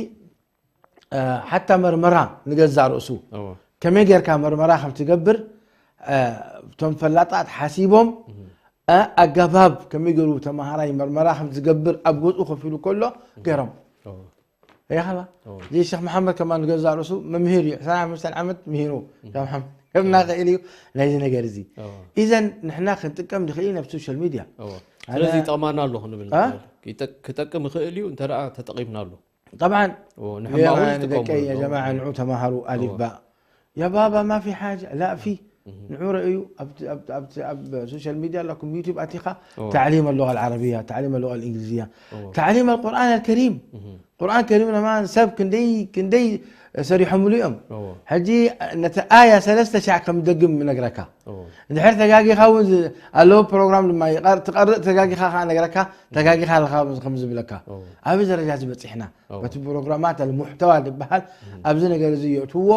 እ፣ ሓታ መርመራ ንገዛእ ርእሱ እዎ። ከመይ ጌርካ መርመራ ከም ትገብር፣ እ፣ እቶም ፈላጣት ሓሲቦም፣ እህ። እ፣ ኣገባብ ከመይ ገይሩ ተምሃራይ መርመራ ከም ዝገብር ኣብ ገዝኡ ኮፍ ኢሉ ከሎ ገይሮም። እዎ። ያኸላ፣ እዎ። እዚ ሸኽ መሓመድ ከማን ንገዛእ ርእሱ መምህር እዩ። ዕስራን ሓሙሽተን ዓመት ምሂሩ። እህ። ሸኽ መሓመድ ከም ናኸ ኢሉ እዩ ናይዚ ነገር እዚ። እዎ። ኢዘን ንሕና ክንጥቀም ንኽእል ኢና ብሶሻል ሚድያ። እዎ። ኣነ ስለዚ ይጠቕማና ኣሎ ክንብል አ? ንኽእል። ይጠቅ-፣ ክጠቅም ይኽእል እዩ እንተ ደኣ ተጠቒምናሉ። ጠብዓን፣ እዎ፣ ንሕማቑ የማ ዝጥቀመሉ ንደቀይ፣ ያ ኣለዉ። ጀማዓ፣ ንዑ ተማሃሩ፣ ኣሊፍ እዎ። ባእ። ያ ባባ፣ ማ ፊ ሓጃ፣ ላ ፊ። እህ። ንዑ ረእዩ፣ ኣብቲ፣ ኣብቲ፣ ኣብቲ፣ ኣብ ሶሻል ሚድያ ኣለኩም፣ ዩቱብ ኣቲኻ፣ እዎ። ታዕሊም ኣሎቓ ኣልዓረብያ፣ ታዕሊም ኣሎቓ ኣልእንግሊዝያ፣ እዎ። ታዕሊም ኣልቁርኣን ኣልከሪም። እህ። ቁርኣን ከሪም ለማን ሰብ ክንደይ፣ ክንደይ ሰሪሖምሉ እዮም። እዎ። ሕጂ ነቲ ኣያ ሰለስተ ሻዕ ከም ደግም ይነግረካ። እዎ። እንድሕር ተጋጊኻ እውን ዝ-፣ ኣለዎ ፕሮግራም ድማ ይቐር-፣ ትቐርእ ተጋጊኻ ኸዓ ነገረካ፣ ተጋጊኻ ኣለኻ ከም ዝብለካ። እዎ። ኣብዚ ደረጃ እዚ በጺሕና። እዎ። በቲ ፕሮግራማት ኣልሙሕተዋ ዝበሃል እም። ኣብዚ ነገር እዚ የእትዎ፣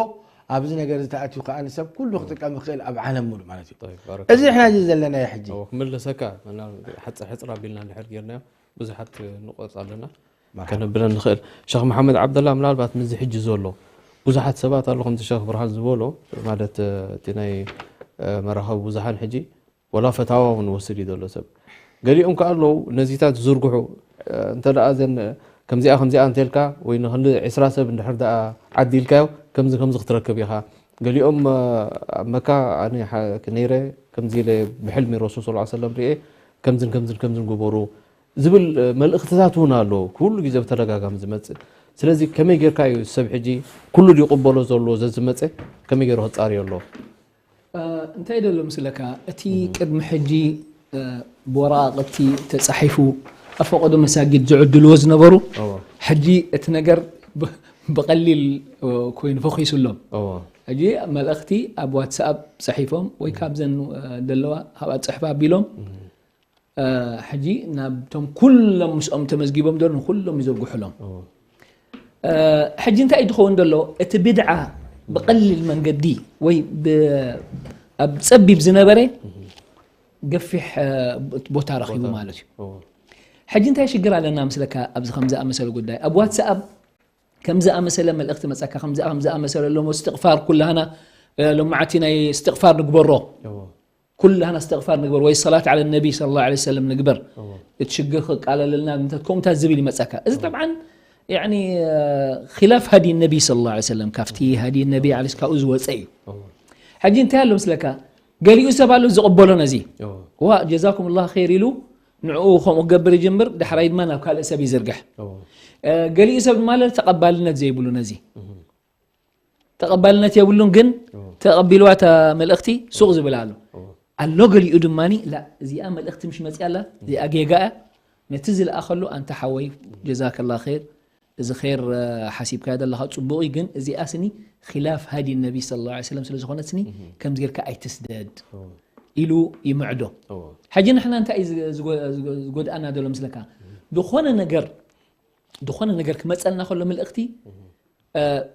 ኣብዚ ነገር እዚ ተኣትዩ ከኣ ንሰብ ኩሉ እዎ። ክጥቀም ይኽእል ኣብ ዓለም ሙሉእ ማለት እዩ። ጠይብ፣ ባረከ እዚ ላሁ ንሕና እዚ ፊክ። ዘለናዮ ሕጂ። እዎ፣ ክምልሰካ፣ መና-፣ ሕጽር ሕጽር ኣቢልና እንድሕር ጌርናዮ፣ ብዙሓት ንቆጽ ኣለና። መርሓባ። ከነብለን ንኽእል። ሸኽ መሓመድ ዓብደላ፣ ምናልባት ምስዚ ሕጂ ዘሎ ብዙሓት ሰባት ኣሎ፣ ከምቲ ሸኽ ብርሃን ዝበሎ፣ ማለት፣ እቲ ናይ፣ እ፣ መራኸቢ ብዙሓን ሕጂ ወላ ፈታዋ እውን ወስድ እዩ ዘሎ ሰብ። ገሊኦም ከኣ ኣለዉ፣ ነዚታት ዝዝርግሑ፣ እ፣ እንተ ደኣ እዘን፣ እ፣ ከምዚኣ ከምዚኣ እንተልካ ወይ ንክንዲ ዕስራ ሰብ እንድሕር ደኣ ዓዲልካዮ ከምዚ ከምዚ ክትረክብ ኢኻ። ገሊኦም ኣብ መካ ኣነ ነይረ ከምዚ ኢለ ብሕልሚ ረሱል ስ ሰለም ርኤ ከምዝን ከምዝን ከምዝን ግበሩ ዝብል መልእኽትታት እውን ኣሎ ኩሉ ግዜ ብተደጋጋሚ ዝመፅእ። ስለዚ ከመይ ጌርካ እዩ ሰብ ሕጂ ኩሉ ድዩ ቅበሎ ዘሎ ዘዝመፀ ከመይ ገይሩ ክፃርዮ ኣሎ? እንታይ ደሎ ምስለካ እቲ ቅድሚ ሕጂ ብወረቃቅቲ ተፃሒፉ ኣብ ፈቀዶ መሳጊድ ዝዕድልዎ ዝነበሩ ሕጂ እቲ ነገር ብቀሊል ኮይኑ ፈኺሱሎም። ሕጂ መልእኽቲ ኣብ ዋትስኣፕ ፅሒፎም ወይ ካብዘን ደለዋ ካብኣ ፅሕፋ ኣቢሎም ሕጂ ናብቶም ኩሎም ምስኦም ተመዝጊቦም ዘሎ ንኩሎም ይዝርግሑሎም። ሕጂ እንታይ እዩ ዝኸውን ዘሎ? እቲ ብድዓ ብቐሊል መንገዲ ወይ ኣብ ፀቢብ ዝነበረ ገፊሕ ቦታ ረኺቡ ማለት እዩ። ሕጂ እንታይ ሽግር ኣለና ምስለካ ኣብዚ ከም ዝኣመሰለ ጉዳይ ኣብ ዋትስኣፕ ከም ዝኣመሰለ መልእኽቲ መፀካ ከም ዝኣመሰለ ሎሞ እስትቕፋር ኩላህና ሎማዓቲ ናይ እስትቕፋር ንግበሮ ኩላህና እስትቕፋር ንግበር ወይ ሰላት ዓለ ነቢ ስለ ላ ለ ሰለም ንግበር እቲ ሽግር ክቃለለልና ምንታት ከምኡታት ዝብል ይመፀካ። እዚ ጠብዓን ያኒ ኪላፍ ሃዲ ነቢ ስለ ላ ለ ሰለም ካብቲ ሃዲ ነቢ ዓለ ካብኡ ዝወፀ እዩ። ሕጂ እንታይ ኣሎ ምስለካ ገሊኡ ሰብ ኣሎ ዝቕበሎ ነዚ ዋ ጀዛኩም ላ ር ኢሉ ንዕኡ ከምኡ ክገብር ይጅምር ዳሕራይ ድማ ናብ ካልእ ሰብ ይዝርግሕ። ገሊኡ ሰብ ድማ ኣሎ ተቐባልነት ዘይብሉ ነዚ ተቐባልነት የብሉን ግን ተቐቢልዋ እታ መልእኽቲ ሱቕ ዝብል ኣሎ ኣሎ ገሊኡ ድማ ላ እዚኣ መልእኽቲ ምሽ መፅያ ኣላ እዚኣ ጌጋ እያ ነቲ ዝለኣኸሉ ኣንታ ሓወይ ጀዛከላ ር እዚ ር ሓሲብካዮ ዘለኻ ፅቡቕ እዩ ግን እዚኣ ስኒ ኪላፍ ሃዲ ነቢ ስለ ላ ሰለም ስለ ዝኾነት ስኒ ከምዚ ጌርካ ኣይትስደድ ኢሉ ይምዕዶ። ሕጂ ንሕና እንታይ እዩ ዝጎድኣና ዘሎ ምስለካ ዝኾነ ነገር ዝኾነ ነገር ክመፀልና ከሎ ምልእኽቲ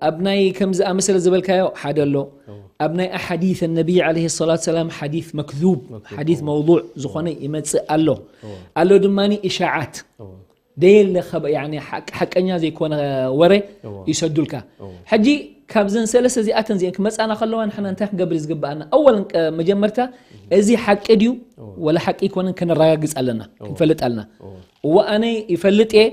ኣብ ናይ ከም ዝኣመሰለ ዝበልካዮ ሓደ ኣሎ ኣብ ናይ ኣሓዲት ነቢይ ዓለይሂ ሰላቱ ሰላም ሓዲት መክዙብ ሓዲት መውዱዕ ዝኾነ ይመፅእ ኣሎ ኣሎ ድማ ኢሻዓት ደየለ ሓቀኛ ዘይኮነ ወረ ይሰዱልካ ሕጂ ካብዘን ሰለስተ እዚኣተን እዚአን ክመፃና ከለዋ ንሕና እንታይ ክንገብር ዝግበኣና ኣወለን መጀመርታ እዚ ሓቂ ድዩ ወላ ሓቂ ይኮነን ከነረጋግፅ ኣለና ክንፈልጥ ኣለና እወ ኣነ ይፈልጥ እየ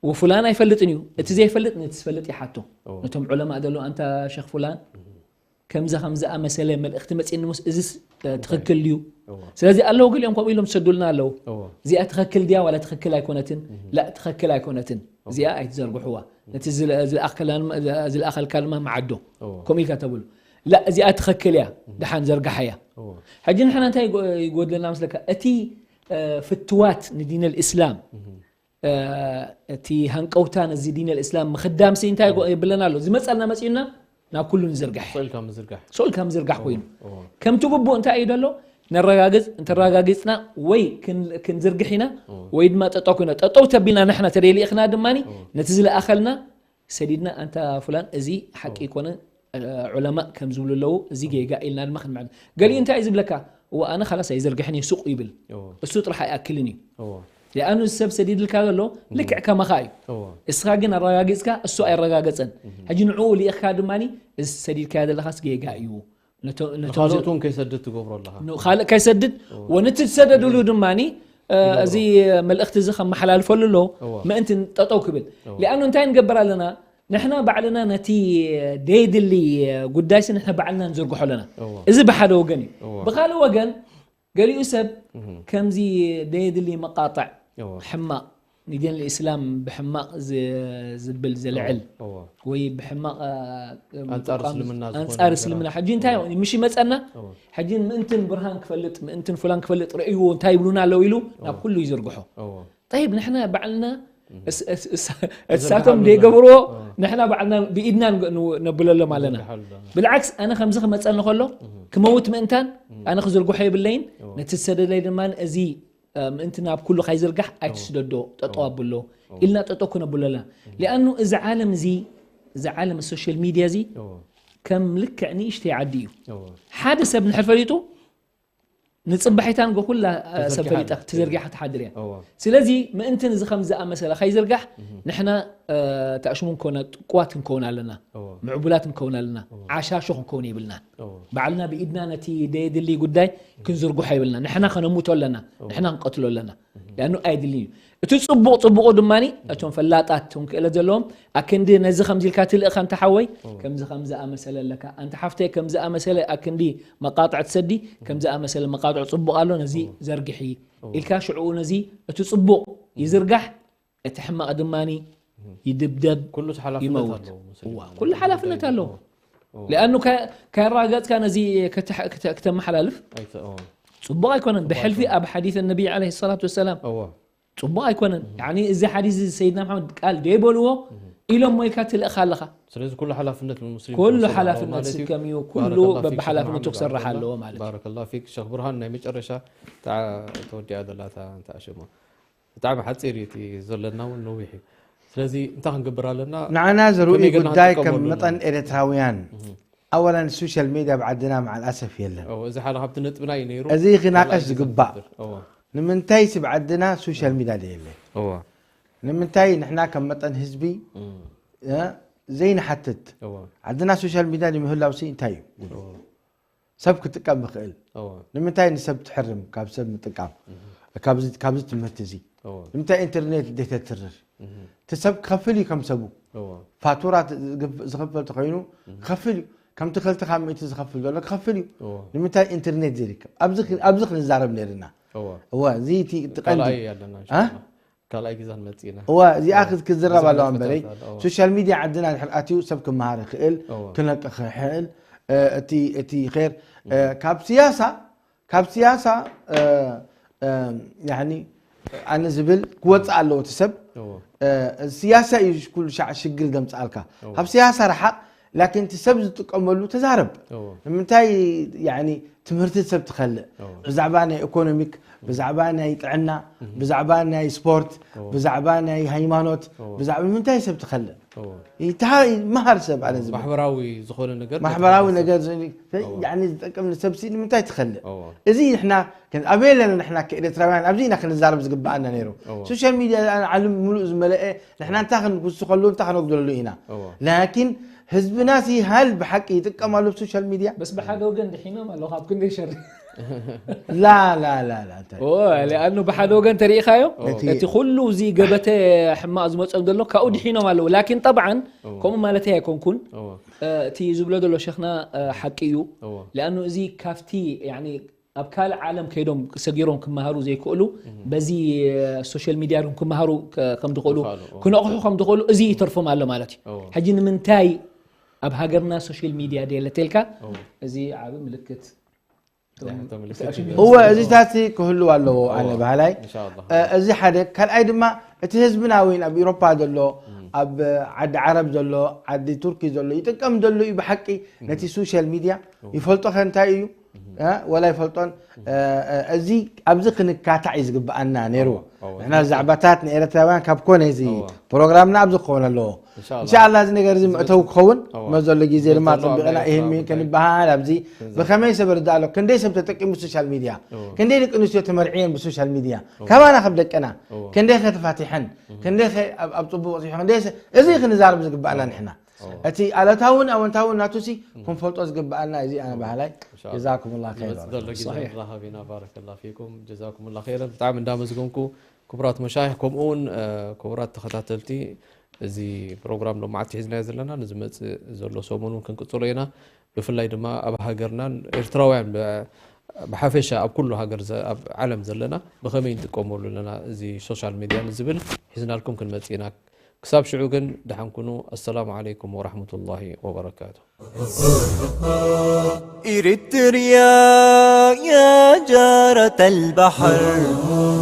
ወፉላን ኣይፈልጥን እዩ እቲ ዘይፈልጥ ነቲ ዝፈልጥ ይሓቶ ነቶም ዑለማ ደሎ ኣንታ ሸክ ፉላን ከምዚ ከም ዝኣመሰለ መልእኽቲ መፂእኒ ሞስ እዚስ ትኽክል ድዩ ስለዚ ኣለዉ ገሊኦም ከምኡ ኢሎም ዝሰዱልና ኣለዉ እዚኣ ትኽክል ድያ ዋላ ትኽክል ኣይኮነትን ላ ትኽክል ኣይኮነትን እዚኣ ኣይትዘርግሕዋ ነቲ ዝለኣኸልካ ድማ መዓዶ ከምኡ ኢልካ ተብሉ ላ እዚኣ ትኽክል እያ ድሓን ዘርግሓያ ሕጂ ንሕና እንታይ ይጎድለና መስለካ እቲ ፍትዋት ንዲን ልእስላም እቲ ሃንቀውታ ነዚ ዲን ልእስላም ምኽዳምሲ እንታይ የብለና ኣሎ ዝመፀልና መፅዩና ናብ ኩሉ ንዝርጋሕ ስእልካ ምዝርጋሕ ኮይኑ ከምቲ ግቡእ እንታይ እዩ ደሎ ነረጋግፅ እንተረጋጊፅና ወይ ክንዝርግሕ ኢና ወይ ድማ ጠጠው ኮይና ጠጠው ተቢልና ንሕና ተደይልእኽና ድማ ነቲ ዝለኣኸልና ሰዲድና ኣንታ ፉላን እዚ ሓቂ ይኮነ ዑለማእ ከም ዝብሉ ኣለዉ እዚ ጌጋ ኢልና ድማ ክንምዕድ ገሊኡ እንታይ እዩ ዝብለካ እወ ኣነ ካላስ ኣይዘርግሕን እየ ሱቕ ይብል እሱ ጥራሕ ኣይኣክልን እዩ ሊኣኑ ሰብ ሰዲድልካ ዘሎ ልክዕ ከማኻ እዩ እስኻ ግን ኣረጋጊፅካ እሱ ኣይረጋገፀን ሕጂ ንዕኡ ልኢኽካ ድማ እዚ ሰዲድካዮ ዘለኻስ ጌጋ እዩ ካልኦት እውን ከይሰድድ ትገብሮ ኣለኻ ካልእ ከይሰድድ ወንቲ ዝሰደድሉ ድማ እዚ መልእኽቲ እዚ ከመሓላልፈሉ ኣሎ ምእንቲ ጠጠው ክብል ሊኣኑ እንታይ ንገብር ኣለና ንሕና ባዕልና ነቲ ደይድሊ ጉዳይሲ ንሕና ባዕልና ንዝርግሖ ኣለና እዚ ብሓደ ወገን እዩ ብካልእ ወገን ገሊኡ ሰብ ከምዚ ደየድሊ መቃጥዕ ሕማቕ ንዲን ልእስላም ብሕማቕ ዝብል ዘልዕል ወይ ብሕማቕ ኣንጻር እስልምና ሕጂ እንታይ ምሽ ይመፀና ሕጂ ምእንትን ብርሃን ክፈልጥ ምእንትን ፍላን ክፈልጥ ርእይዎ እንታይ ይብሉና ኣለዉ ኢሉ ናብ ኩሉ ይዝርግሖ ጠይብ ንሕና ባዕልና እሳቶም ዘይገብርዎ ንሕና ባዕልና ብኢድና ነብለሎም ኣለና ብልዓክስ ኣነ ከምዚ ክመፀኒ ከሎ ክመውት ምእንታን ኣነ ክዝርግሖ የብለይን ነቲ ዝሰደደለይ ድማ እዚ ምእንቲ ናብ ኩሉ ካይዝርጋሕ ኣይትስደዶ ጠጠው ኣብሎ ኢልና ጠጠው ክነብሎ ኣለና ሊኣኑ እዚ ዓለም እዚ እዚ ዓለም ሶሻል ሚድያ እዚ ከም ልክዕ ንእሽተይ ዓዲ እዩ ሓደ ሰብ ንሕር ፈሊጡ ንፅባሒታን ኩላ ሰብ ፈሊጣ ተዘርጊሓ ትሓድር እያ ስለዚ ምእንትን እዚ ከም ዝኣመሰለ ካይዝርጋሕ ንሕና ተኣሽሙ ክንኮን ጥቁዋት ክንከውን ኣለና። ምዕቡላት ክንከውን ኣለና። ዓሻሹ ክንከውን የብልና። ባዕልና ብኢድና ነቲ ደየድሊ ጉዳይ ክንዝርግሖ የብልና። ንሕና ከነሙቶ ኣለና። ንሕና ክንቀትሎ ኣለና። ሊኣኑ ኣይድልን እዩ። እቲ ጽቡቕ ጽቡቑ ድማ እቶም ፈላጣት እቶም ክእለት ዘለዎም ኣክንዲ ነዚ ከምዚ ኢልካ ትልእኻ እንተ ሓወይ ከምዚ ከም ዝኣመሰለ ኣለካ፣ ኣንተ ሓፍተይ ከም ዝኣመሰለ ኣክንዲ መቃጥዕ ትሰዲ ከም ዝኣመሰለ መቃጥዕ ጽቡቕ ኣሎ፣ ነዚ ዘርግሒ ኢልካ ሽዕኡ ነዚ እቲ ጽቡቕ ይዝርጋሕ፣ እቲ ሕማቕ ድማ ይድብደብ፣ ኩሉ ሓላፍነት ይመውት። ኣለዎ፣ ሙስሊም እዋ፣ ማለት ኩሉ ሓላፍነት ኣለዎ። ኣለዎ። እዋ። ሊኣኑ ከ-፣ ከረጋገጽካ ነዚ ከተሕ-፣ ክተ-፣ ክተመሓላልፍ ኣይተ-፣ እዋ። ጽቡቕ ኣይኮነን። ጽቡቕ ብሕልፊ ኣይኮነን። ኣብ ሓዲስ ነቢ ዓለይሂ ሰላቱ ወሰላም እዋ። ጽቡቕ ኣይኮነን። ያኒ እዚ ሓዲስ እዚ ሰይድና መሓመድ ቃል ደይበልዎ ኢሎም ሞ ኢልካ ትልእኻ ኣለኻ። ስለዚ ኩሉ ሓላፍነት ንሙስሊም ኩሉ ክወስድ ኣለዎ ሓላፍነት ማለት እዩ። ስከም እዩ። ኩሉ ባረከላሁ ፊክ ሸኽ በብሓላፍነቱ መሓመድ ክሰርሕ ዓብደላ። ኣለዎ ማለት እዩ። ባረከላሁ ፊክ ሸኽ ብርሃን፣ ናይ መጨረሻ ተዓ-፣ ተወዲኣ ዘላ እታ፣ እታ ኣሸማ። ብጣዕሚ ሓጺር እዩ እቲ ዘለና እውን ነዊሕ እዩ። ስለዚ እንታይ ክንገብር ኣለና? ንዓና ዘርኢ ከመይ ጌርና ጉዳይ ክንጥቀመሉ ከም ኣለና? መጠን ኤርትራውያን እህ። ኣወላን ሶሻል ሜድያ ኣብ ዓድና መዓል ኣሰፍ የለን። እዎ፣ እዚ ሓደ ካብቲ ነጥብና እዩ ነይሩ። እዚ ክናቀሽ ካልኣይ ግዜ ዝግባእ። ክንገብር። እዎ። ንምንታይ ስብ ዓድና ሶሻል ሜድያ ደየለ? እዎ። ንምንታይ ንሕና ከም መጠን ህዝቢ፣ እም። እ፣ ዘይንሓትት? እዎ። ዓድና ሶሻል ሜድያ ንምህላውሲ እንታይ እዩ? እዎ። ሰብ ክጥቀም ይኽእል። እዎ። ንምንታይ ንሰብ ትሕርም ካብ ሰብ ምጥቃም? እህ። ካብዚ፣ ካብዚ ትምህርቲ እዚ? እዎ። ንምንታይ ኢንተርኔት ዘይተትርር? እህ። እቲ ሰብ ክኸፍል እዩ ከም ሰቡ። እዎ። ፋቱራ ት-፣ ዝግፍ-፣ ዝኸፈል ተኾይኑ እህ። ክኸፍል እዩ። ከምቲ ክልተ ካብ ሚእቲ ዝኸፍል ዘሎ ክኸፍል እዩ። እዎ። ንምንታይ ኢንተርኔት ዘይርከብ? ኣብዚ ክ-፣ ኣብዚ ክንዛረብ ነይርና። እዎ። እዎ፣ እዚ እቲ፣ እቲ ቀንዲ። ካልኣይ ኣለና፣ አ? ኢንሻኣላህ። ካልኣይ ግዜ ክንመጽእ ኢና። እዋ፣ እዚኣ እዎ። ክዝ-፣ ክዝረብ ብዙሕ ኣለዋ ነጥብታት እምበረይ፣ ኣሎ። እዎ። ሶሻል ሚድያ ዓድና ድሕር ኣትዩ ሰብ ክመሃር ይኽእል፣ እዎ። ክነቅሕ ይኽእል። እ፣ እቲ፣ እቲ ኸይር፣ እ፣ እዎ። ካብ ስያሳ፣ ካብ ስያሳ፣ እ፣ እ፣ ያኒ፣ ኣነ ዝብል ክወጽእ ኣለዎ እቲ ሰብ። እዎ። እ፣ ስያሳ እዩ ኩሉ ሻዕ ሽግር ዘምጽኣልካ። እዎ። ካብ ስያሳ ረሓቕ፣ ላኪን እቲ ሰብ ዝጥቀመሉ ተዛረብ። እዎ። ንምንታይ፣ ያኒ፣ ትምህርቲ ሰብ ትኸልእ? እዎ። ብዛዕባ ናይ ኢኮኖሚክ፣ ብዛዕባ ናይ ጥዕና፣ እህ። ብዛዕባ ናይ ስፖርት፣ እዎ። ብዛዕባ ናይ ሃይማኖት፣ እዎ። ብዛዕባ ንምንታይ ሰብ ትኸልእ? እዎ። ይትሃ-፣ ይመሃር ሰብ፣ ኣነ ዝብል። ማሕበራዊ ዝኾነ ነገር ማሕበራዊ ተተሓሳሰብ። ነገር ዝ-፣ እዎ። ያኒ ዝጠቅም ንሰብሲ ንምንታይ ትኸልእ? እዎ። እዚ ንሕና ከን-፣ ኣበይ ኣለና ንሕና ከኤርትራውያን? ኣብዚ ኢና ክንዛረብ ዝግብኣና ነይሩ። እዎ። ሶሻል ሚድያ ዓለም ሙሉእ ዝመለአ፣ ንሕና እንታይ ክንውስኸሉ፣ እንታይ ክነጉድለሉ ኢና? እዎ። ላኪን ህዝብናሲ ሃል ብሓቂ ይጥቀማሉ ኣብ ሶሻል ሚድያ? በስ ብሓደ ወገን ድሒኖም ኣለዉ ካብ ክንደይ ሸር። ላ፣ ላ፣ ላ፣ ላ፣ እንታይ? ኦ፣ ሊኣኑ ብሓደ ወገን ተሪኢኻዮ፣ እቲ እቲ ኩሉ እዚ ገበተ ሕማቕ ዝመጾም ዘሎ ካብኡ ድሒኖም ኣለዉ። ላኪን ጠብዓን እዎ። ከምኡ ማለተይ ኣይኮንኩን። እዎ። እ፣ እቲ ዝብሎ ዘሎ ሸኽና፣ እ፣ ሓቂ እዩ። እዎ። ሊኣኑ እዚ ካብቲ፣ ያኒ፣ ኣብ ካልእ ዓለም ከይዶም ሰጊሮም ክመሃሩ ዘይክእሉ፣ እህ። በዚ፣ እ፣ ሶሻል ሚድያ ዶም ክመሃሩ ከ-፣ ከም ዝኽእሉ፣ ይኽእሉ፣ እዎ። ክነቕሑ ከም ዝኽእሉ፣ እዚ ይተርፎም ኣሎ ማለት እዩ። እዎ። ሕጂ ንምንታይ ኣብ ሃገርና ሶሻል ሚድያ ደየለ ተልካ፣ እዎ። እዚ ዓቢ ምልክት። ያ፣ እቶም እቶም ምልክት ምልክት እዩ። እወ፣ እዚታት ክህሉ ኣለዎ፣ ኣነ እዎ። በሃላይ። ኢንሻኣላህ። እ፣ እዚ ሓደ። ካልኣይ ድማ፣ እቲ ህዝብና እውን ኣብ ኤውሮፓ ዘሎ፣ እም። ኣብ ዓዲ ዓረብ ዘሎ፣ ዓዲ ቱርኪ ዘሎ፣ ይጥቀም ዘሎ እዩ ብሓቂ እም። ነቲ ሶሻል ሚድያ። እዎ። ይፈልጦ ኸ እንታይ እዩ? እም። እ፣ ወላ ይፈልጦን። እም። እ፣ እ፣ እዚ፣ ኣብዚ ክንካታዕ እዩ ዝግብኣና ነይሩ። እዎ፣ እዎ፣ ንሕና ትክክል። ዛዕባታት ንኤርትራውያን ካብ ኮነ እዚ እዎ። ፕሮግራምና ኣብዚ ክኸውን ኣለዎ። ኢንሻኣላህ። ኢንሻኣላህ እዚ ነገር እዚ እዚ መእተዊ መእተዊ ክኸውን እዎ። መዘሎ ግዜ ድማ መዘሎ ኣብ ኣጸቢቕና ናይ ይህን ኤርትራ ሚን ጉዳይ። ክንበሃል ኣብዚ ክንዘ- ብኸመይ ሰብ ርዳእ ኣሎ? ክንደይ ሰብ ተጠቂሙ ሶሻል ሚድያ? እዎ። ክንደይ ደቂ ኣንስትዮ ተመርዕየን ብሶሻል ሚድያ? እዎ። ካባና ከም ደቅና? እዎ። ክንደይ ከ ተፋቲሐን? እዎ። ክንደይ ከ ኣብ፣ ኣብ ጽቡቕ በጺሑ? ክንደይ ሰ-፣ እዚ ክንዛረብ ዝግባኣና እዎ። ንሕና። እዎ። እቲ ኣለታውን ኣወንታውን ናቱሲ እዎ። ክንፈልጦ ዝግባኣና እዚ ኣነ እዎ። በሃላይ። ኢንሻኣላህ። ጀዛኩሙላህ ኸይር። ዝመጽእ ዘሎ ግዜ ሰሒሕ። ንራኸብ ኢና። ባረከላህ ፊኩም። ጀዛኩሙላህ ኸይረን። ብጣዕሚ እንዳመስገንኩ ክቡራት መሻይኽ፣ ከምኡ እውን፣ እ፣ ክቡራት ተኸታተልቲ፣ እዚ ፕሮግራም ሎማዓንቲ ሒዝናዮ ዘለና ንዝመጽእ ዘሎ ሰሙን እውን ክንቅጽሎ ኢና። ብፍላይ ድማ ኣብ ሃገርናን ኤርትራውያን ብ-፣ ብሓፈሻ ኣብ ኩሉ ሃገር ዘ-፣ ኣብ ዓለም ዘለና ብኸመይ ንጥቀመሉ ኣለና እዚ ሶሻል ሚድያ ንዝብል ሒዝናልኩም ክንመጽእ ኢና። ክሳብ ሽዑ ግን ደሓን ኩኑ። ኣሰላሙ ዓለይኩም ወራህመቱላሂ ወበረካቱ። إريتريا يا جارة البحر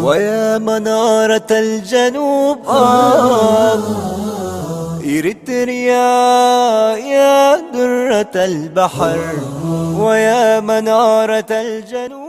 ويا منارة الجنوب، آه. إريتريا يا درة البحر ويا منارة الجنوب.